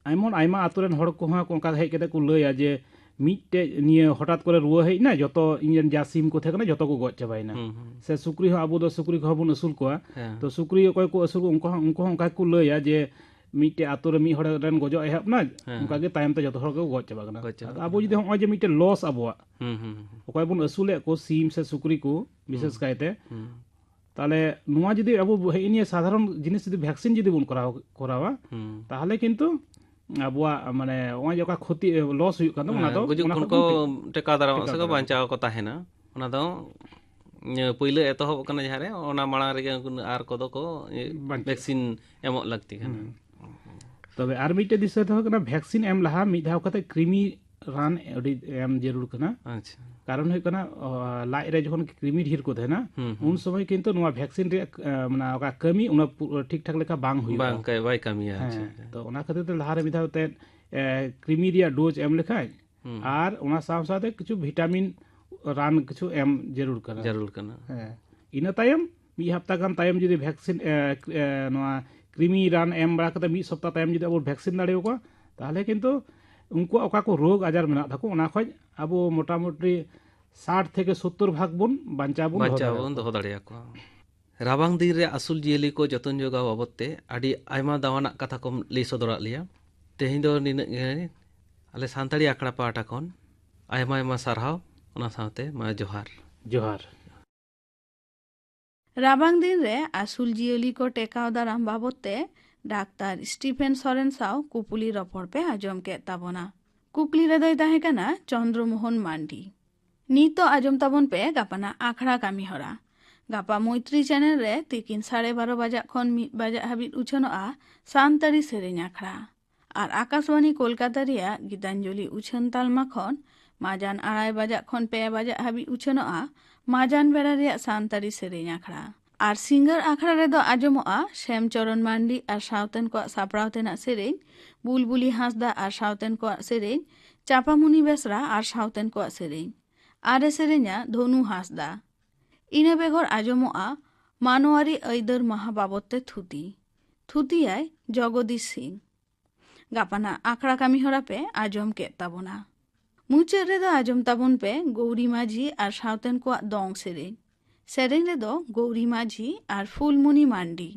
ᱮᱢᱚᱱ ᱟᱭᱢᱟ ᱟᱛᱳ ᱨᱮᱱ ᱦᱚᱲ ᱠᱚᱦᱚᱸ ᱚᱱᱠᱟ ᱦᱮᱡ ᱠᱟᱛᱮ ᱠᱚ ᱞᱟᱹᱭᱟ ᱡᱮ ᱢᱤᱫᱴᱮᱡ ᱱᱤᱭᱟᱹ ᱦᱚᱴᱟᱛ ᱠᱚᱨᱮ ᱨᱩᱣᱟᱹ ᱦᱮᱡ ᱮᱱᱟ, ᱡᱚᱛᱚ ᱤᱧ ᱨᱮᱱ ᱡᱟ ᱥᱤᱢ ᱠᱚ ᱛᱟᱦᱮᱸ ᱠᱟᱱᱟ ᱡᱚᱛᱚ ᱠᱚ ᱜᱚᱡ ᱪᱟᱵᱟᱭᱮᱱᱟ᱾ ᱦᱩᱸ, ᱦᱩᱸ᱾ ᱥᱮ ᱥᱩᱠᱨᱤ ᱦᱚᱸ, ᱟᱵᱚ ᱫᱚ ᱥᱩᱠᱨᱤ ᱠᱚᱦᱚᱸ ᱵᱚᱱ ᱟᱹᱥᱩᱞ ᱠᱚᱣᱟ, ᱦᱮᱸ᱾ ᱛᱚ ᱥᱩᱠᱨᱤ ᱚᱠᱚᱭ ᱠᱚ ᱟᱹᱥᱩᱞ ᱠᱚᱣᱟ ᱩᱱᱠᱩ ᱦᱚᱸ, ᱩᱱᱠᱩ ᱦᱚᱸ ᱚᱱᱠᱟ ᱜᱮᱠᱚ ᱞᱟᱹᱭᱟ ᱡᱮ ᱢᱤᱫᱴᱮᱡ ᱟᱛᱳ ᱨᱮ ᱢᱤᱫ ᱦᱚᱲ ᱨᱮᱱ ᱜᱚᱡᱚᱜ ᱮᱦᱚᱵ ᱮᱱᱟ, ᱦᱮᱸ᱾ ᱚᱱᱠᱟ ᱜᱮ ᱛᱟᱭᱚᱢ ᱛᱮ ᱡᱚᱛᱚ ᱦᱚᱲ ᱠᱚ ᱜᱚᱡ ᱪᱟᱵᱟᱜ ᱠᱟᱱᱟ᱾ ᱜᱚᱡ ᱪᱟᱵᱟᱜ ᱟᱫᱚ ᱟᱵᱚ ᱠᱟᱱᱟ᱾ ᱡᱩᱫᱤ ᱱᱚᱜᱼᱚᱭ ᱡᱮ ᱢᱤᱫᱴᱮᱡ ᱞᱚᱥ ᱟᱵᱚᱣᱟᱜ, ᱦᱩᱸ, ᱦᱩᱸ, ᱦᱩᱸ᱾ ᱚᱠᱚᱭ ᱵᱚᱱ ᱟᱹᱥᱩᱞᱮᱫ ᱠᱚ ᱥᱤᱢ ᱥᱮ ᱥᱩᱠᱨᱤ ᱠᱚ ᱵᱤᱥᱮᱥ ᱦᱩᱸ᱾ ᱠᱟᱭᱛᱮ, ᱦᱩᱸ᱾ ᱛᱟᱦᱚᱞᱮ ᱱᱚᱣᱟ ᱡᱩᱫᱤ ᱟᱵᱚ ᱦᱮᱸ ᱱᱤᱭᱟᱹ ᱥᱟᱫᱷᱟᱨᱚᱱ ᱡᱤᱱᱤᱥ ᱡᱩᱫᱤ ᱵᱷᱮᱠᱥᱤᱱ ᱡᱩᱫᱤ ᱵᱚᱱ ᱠᱚᱨᱟᱣ, ᱠᱚᱨᱟᱣᱟ, ᱦᱩᱸ᱾ ᱛᱟᱦᱚᱞᱮ ᱠᱤᱱᱛᱩ ᱟᱵᱚᱣᱟᱜ ᱢᱟᱱᱮ ᱱᱚᱜᱼᱚᱭ ᱡᱮ ᱚᱠᱟ ᱠᱷᱚᱛᱤ, ᱞᱚᱥ ᱦᱩᱭᱩᱜ ᱠᱟᱱ ᱛᱟᱵᱚᱱᱟ, ᱚᱱᱟ ᱦᱮᱸ, ᱫᱚ ᱜᱩᱡᱩᱜ ᱚᱱᱟ ᱠᱷᱚᱱ ᱠᱷᱚᱱ ᱠᱚ ᱵᱚᱱ ᱴᱮ-, ᱴᱮᱠᱟᱣ ᱫᱟᱨᱟᱢᱚᱜᱼᱟ ᱴᱮᱠᱟᱣ ᱥᱮ ᱠᱚ ᱫᱟᱨᱟᱢᱚᱜᱼᱟ᱾ ᱵᱟᱧᱪᱟᱣ ᱠᱚ ᱛᱟᱦᱮᱱᱟ᱾ ᱚᱱᱟ ᱫᱚ, ᱤᱭᱟᱹ, ᱯᱳᱭᱞᱳ ᱮᱛᱚᱦᱚᱵ ᱠᱟᱱᱟ ᱡᱟᱦᱟᱸ ᱨᱮ, ᱚᱱᱟ ᱢᱟᱲᱟᱝ ᱨᱮᱜᱮ ᱩᱱᱠᱩ ᱟᱨ ᱠᱚᱫᱚ ᱠᱚ, ᱤᱭᱟᱹ, ᱵᱟᱧᱪᱟᱣ᱾ ᱵᱷᱮᱠᱥᱤᱱ ᱮᱢᱚᱜ ᱞᱟᱹᱠᱛᱤ ᱠᱟᱱᱟ᱾ ᱦᱩᱸ᱾ ᱛᱚᱵᱮ ᱟᱨ ᱢᱤᱫᱴᱮᱡ ᱫᱤᱥᱟᱹ ᱫᱚ ᱦᱩᱭᱩᱜ ᱠᱟᱱᱟ, ᱵᱷᱮᱠᱥᱤᱱ ᱮᱢ ᱞᱟᱦᱟ ᱢᱤᱫ ᱫᱷᱟᱣ ᱠᱟᱛᱮ ᱠᱨᱤᱢᱤ ᱨᱟᱱ ᱟᱹᱰᱤ ᱮᱢ ᱡᱟᱹᱨᱩᱲ ᱠᱟᱱᱟ᱾ ᱟᱪᱪᱷᱟ᱾ ᱠᱟᱨᱚᱱ ᱦᱩᱭᱩᱜ ᱠᱟᱱᱟ, ᱚ, ᱞᱟᱡ ᱨᱮ ᱡᱚᱠᱷᱚᱱ ᱠᱨᱤᱢᱤ ᱰᱷᱮᱨ ᱠᱚ ᱛᱟᱦᱮᱱᱟ, ᱦᱩᱸ, ᱦᱩᱸ᱾ ᱩᱱ ᱥᱚᱢᱚᱭ ᱠᱤᱱᱛᱩ ᱱᱚᱣᱟ ᱵᱷᱮᱠᱥᱤᱱ ᱨᱮᱭᱟᱜ, ᱮ, ᱢᱟᱱᱮ ᱚᱠᱟ ᱠᱟᱹᱢᱤ, ᱚᱱᱟ ᱯᱩ-, ᱴᱷᱤᱠ ᱴᱷᱟᱠ ᱞᱮᱠᱟ ᱵᱟᱝ ᱦᱩᱭᱩᱜᱼᱟ᱾ ᱵᱟᱝ ᱠᱟᱹ-, ᱵᱟᱭ ᱠᱟᱹᱢᱤᱭᱟ᱾ ᱦᱮᱸ, ᱟᱪᱪᱷᱟ, ᱟᱪᱪᱷᱟ᱾ ᱛᱚ ᱚᱱᱟ ᱠᱷᱟᱹᱛᱤᱨ ᱛᱮ ᱞᱟᱦᱟ ᱨᱮ ᱢᱤᱫ ᱫᱷᱟᱣ ᱛᱮ, ᱮ, ᱠᱨᱤᱢᱤ ᱨᱮᱭᱟᱜ ᱰᱳᱡᱽ ᱮᱢ ᱞᱮᱠᱷᱟᱡ, ᱦᱩᱸ᱾ ᱟᱨ ᱚᱱᱟ ᱥᱟᱶ ᱥᱟᱶᱛᱮ ᱠᱤᱪᱷᱩ ᱵᱷᱤᱴᱟᱢᱤᱱ ᱨᱟᱱ ᱠᱤᱪᱷᱩ ᱮᱢ ᱡᱟᱹᱨᱩᱲ ᱠᱟᱱᱟ᱾ ᱡᱟᱹᱨᱩᱲ ᱠᱟᱱᱟ᱾ ᱦᱮᱸ, ᱤᱱᱟᱹ ᱛᱟᱭᱚᱢ ᱢᱤᱫ ᱦᱟᱯᱛᱟ ᱜᱟᱱ ᱛᱟᱭᱚᱢ ᱡᱩᱫᱤ ᱵᱷᱮᱠᱥᱤᱱ, ᱮ, ᱮ, ᱱᱚᱣᱟ ᱠᱨᱤᱢᱤ ᱨᱟᱱ ᱮᱢ ᱵᱟᱲᱟ ᱠᱟᱛᱮ ᱢᱤᱫ ᱥᱚᱯᱛᱟ ᱛᱟᱭᱚᱢ ᱡᱩᱫᱤ ᱟᱵᱚ ᱵᱷᱮᱠᱥᱤᱱ ᱫᱟᱲᱮᱭᱟᱠᱚᱣᱟ, ᱛᱟᱦᱚᱞᱮ ᱠᱤᱱᱛᱩ ᱩᱱᱠᱩᱣᱟᱜ ᱚᱠᱟ ᱠᱚ ᱨᱳᱜᱽ ᱟᱡᱟᱨ ᱢᱮᱱᱟᱜ ᱛᱟᱠᱚ, ᱚᱱᱟ ᱠᱷᱚᱡ ᱟᱵᱚ ᱢᱚᱴᱟᱢᱩᱴᱤ ᱥᱟᱴ ᱛᱷᱮᱠᱮ ᱥᱳᱛᱛᱳᱨ ᱵᱷᱟᱜᱽ ᱵᱚᱱ ᱵᱟᱧᱪᱟᱣ ᱵᱚᱱ ᱫᱚᱦᱚ ᱵᱟᱧᱪᱟᱣ ᱫᱟᱲᱮᱭᱟᱠᱚᱣᱟ᱾ ᱵᱚᱱ ᱫᱚᱦᱚ ᱫᱟᱲᱮᱭᱟᱠᱚᱣᱟ᱾ ᱨᱟᱵᱟᱝ ᱫᱤᱱ ᱨᱮ ᱟᱹᱥᱩᱞ ᱡᱤᱭᱟᱹᱞᱤ ᱠᱚ ᱡᱚᱛᱚᱱ ᱡᱚᱜᱟᱣ ᱵᱟᱵᱚᱫ ᱛᱮ ᱟᱹᱰᱤ ᱟᱭᱢᱟ ᱫᱟᱣᱟᱱᱟᱜ ᱠᱟᱛᱷᱟ ᱠᱚᱢ ᱞᱟᱹᱭ ᱥᱚᱫᱚᱨᱟᱫ ᱞᱮᱭᱟ᱾ ᱛᱮᱦᱮᱧ ᱫᱚ ᱱᱤᱱᱟᱹᱜ ᱜᱮ᱾ ᱟᱞᱮ ᱥᱟᱱᱛᱟᱲᱤ ᱟᱠᱷᱲᱟ ᱯᱟᱦᱴᱟ ᱠᱷᱚᱱ ᱟᱭᱢᱟ ᱟᱭᱢᱟ ᱥᱟᱨᱦᱟᱣ, ᱚᱱᱟ ᱥᱟᱶᱛᱮ ᱢᱟ ᱡᱚᱦᱟᱨ᱾ ᱡᱚᱦᱟᱨ᱾ ᱨᱟᱵᱟᱝ ᱫᱤᱱ ᱨᱮ ᱟᱹᱥᱩᱞ ᱡᱤᱭᱟᱹᱞᱤ ᱠᱚ ᱴᱮᱠᱟᱣ ᱫᱟᱨᱟᱢ ᱵᱟᱵᱚᱫ ᱛᱮ ᱰᱟᱠᱛᱟᱨ ᱥᱴᱤᱯᱷᱮᱱ ᱥᱚᱨᱮᱱ ᱥᱟᱶ ᱠᱩᱯᱩᱞᱤ ᱨᱚᱯᱚᱲ ᱯᱮ ᱟᱸᱡᱚᱢ ᱠᱮᱫ ᱛᱟᱵᱚᱱᱟ᱾ ᱠᱩᱠᱞᱤ ᱨᱮᱫᱚᱭ ᱛᱟᱦᱮᱸ ᱠᱟᱱᱟ ᱪᱚᱱᱫᱨᱚ ᱢᱳᱦᱚᱱ ᱢᱟᱱᱰᱤ᱾ ᱱᱤᱛᱚᱜ ᱟᱸᱡᱚᱢ ᱛᱟᱵᱚᱱ ᱯᱮ ᱜᱟᱯᱟᱱᱟᱜ ᱟᱠᱷᱲᱟ ᱠᱟᱹᱢᱤ ᱦᱚᱨᱟ᱾ ᱜᱟᱯᱟ ᱢᱳᱭᱛᱨᱤ ᱪᱮᱱᱮᱞ ᱨᱮ ᱛᱤᱠᱤᱱ ᱥᱟᱲᱮ ᱵᱟᱨᱚ ᱵᱟᱡᱟᱜ ᱠᱷᱚᱱ ᱢᱤᱫ ᱵᱟᱡᱟᱜ ᱦᱟᱹᱵᱤᱡ ᱩᱪᱷᱟᱹᱱᱚᱜᱼᱟ ᱥᱟᱱᱛᱟᱲᱤ ᱥᱮᱨᱮᱧ ᱟᱠᱷᱲᱟ᱾ ᱟᱨ ᱟᱠᱟᱥᱵᱟᱱᱤ ᱠᱳᱞᱠᱟᱛᱟ ᱨᱮᱭᱟᱜ ᱜᱤᱛᱟᱧᱡᱚᱞᱤ ᱩᱪᱷᱟᱹᱱ ᱛᱟᱞᱢᱟ ᱠᱷᱚᱱ ᱢᱟᱡᱟᱱ ᱟᱲᱟᱭ ᱵᱟᱡᱟᱜ ᱠᱷᱚᱱ ᱯᱮ ᱵᱟᱡᱟᱜ ᱦᱟᱹᱵᱤᱡ ᱩᱪᱷᱟᱹᱱᱚᱜᱼᱟ ᱢᱟᱡᱟᱱ ᱵᱮᱲᱟ ᱨᱮᱭᱟᱜ ᱥᱟᱱᱛᱟᱲᱤ ᱥᱮᱨᱮᱧ ᱟᱠᱷᱲᱟ᱾ ᱟᱨ ᱥᱤᱸᱜᱟᱹᱲ ᱟᱠᱷᱲᱟ ᱨᱮᱫᱚ ᱟᱸᱡᱚᱢᱚᱜᱼᱟ ᱥᱮᱢᱪᱚᱨᱚᱱ ᱢᱟᱱᱰᱤ ᱟᱨ ᱥᱟᱶᱛᱮᱱ ᱠᱚᱣᱟᱜ ᱥᱟᱯᱲᱟᱣ ᱛᱮᱱᱟᱜ ᱥᱮᱨᱮᱧ, ᱵᱩᱞᱵᱩᱞᱤ ᱦᱟᱸᱥᱫᱟ ᱟᱨ ᱥᱟᱶᱛᱮᱱ ᱠᱚᱣᱟᱜ ᱥᱮᱨᱮᱧ, ᱪᱟᱯᱟᱢᱩᱱᱤ ᱵᱮᱥᱨᱟ ᱟᱨ ᱥᱟᱶᱛᱮᱱ ᱠᱚᱣᱟᱜ ᱥᱮᱨᱮᱧ᱾ ᱟᱨᱮ ᱥᱮᱨᱮᱧᱟ ᱫᱷᱚᱱᱩ ᱦᱟᱸᱥᱫᱟ᱾ ᱤᱱᱟᱹ ᱵᱮᱜᱚᱨ ᱟᱸᱡᱚᱢᱚᱜᱼᱟ ᱢᱟᱱᱣᱟᱨᱤ ᱟᱹᱭᱫᱟᱹᱨ ᱢᱟᱦᱟ ᱵᱟᱵᱚᱫ ᱛᱮ ᱛᱷᱩᱛᱤ᱾ ᱛᱷᱩᱛᱤᱭᱟᱭ ᱡᱚᱜᱚᱫᱤᱥ ᱥᱤᱝ᱾ ᱜᱟᱯᱟᱱᱟᱜ ᱟᱠᱷᱲᱟ ᱠᱟᱹᱢᱤ ᱦᱚᱨᱟ ᱯᱮ ᱟᱸᱡᱚᱢ ᱠᱮᱫ ᱛᱟᱵᱚᱱᱟ᱾ ᱢᱩᱪᱟᱹᱫ ᱨᱮᱫᱚ ᱟᱸᱡᱚᱢ ᱛᱟᱵᱚᱱ ᱯᱮ ᱜᱳᱣᱨᱤ ᱢᱟᱹᱡᱷᱤ ᱟᱨ ᱥᱟᱶᱛᱮᱱ ᱠᱚᱣᱟᱜ ᱫᱚᱝ ᱥᱮᱨᱮᱧ᱾ ᱥᱮᱨᱮᱧ ᱨᱮᱫᱚ ᱜᱳᱣᱨᱤ ᱢᱟᱹᱡᱷᱤ ᱟᱨ ᱯᱷᱩᱞᱢᱩᱱᱤ ᱢᱟᱱᱰᱤ᱾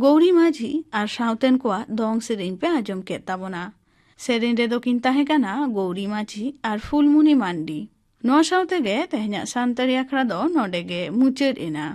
ᱜᱳᱣᱨᱤ ᱢᱟᱹᱡᱷᱤ ᱟᱨ ᱥᱟᱶᱛᱮᱱ ᱠᱚᱣᱟᱜ ᱫᱚᱝ ᱥᱮᱨᱮᱧ ᱯᱮ ᱟᱸᱡᱚᱢ ᱠᱮᱫ ᱛᱟᱵᱚᱱᱟ᱾ ᱥᱮᱨᱮᱧ ᱨᱮᱫᱚ ᱠᱤᱱ ᱛᱟᱦᱮᱸ ᱠᱟᱱᱟ ᱜᱳᱣᱨᱤ ᱢᱟᱹᱡᱷᱤ ᱟᱨ ᱯᱷᱩᱞᱢᱩᱱᱤ ᱢᱟᱱᱰᱤ᱾ ᱱᱚᱣᱟ ᱥᱟᱶ ᱛᱮᱜᱮ ᱛᱮᱦᱮᱧᱟᱜ ᱥᱟᱱᱛᱟᱲᱤ ᱟᱠᱷᱲᱟ ᱫᱚ ᱱᱚᱰᱮ ᱜᱮ ᱢᱩᱪᱟᱹᱫ ᱮᱱᱟ᱾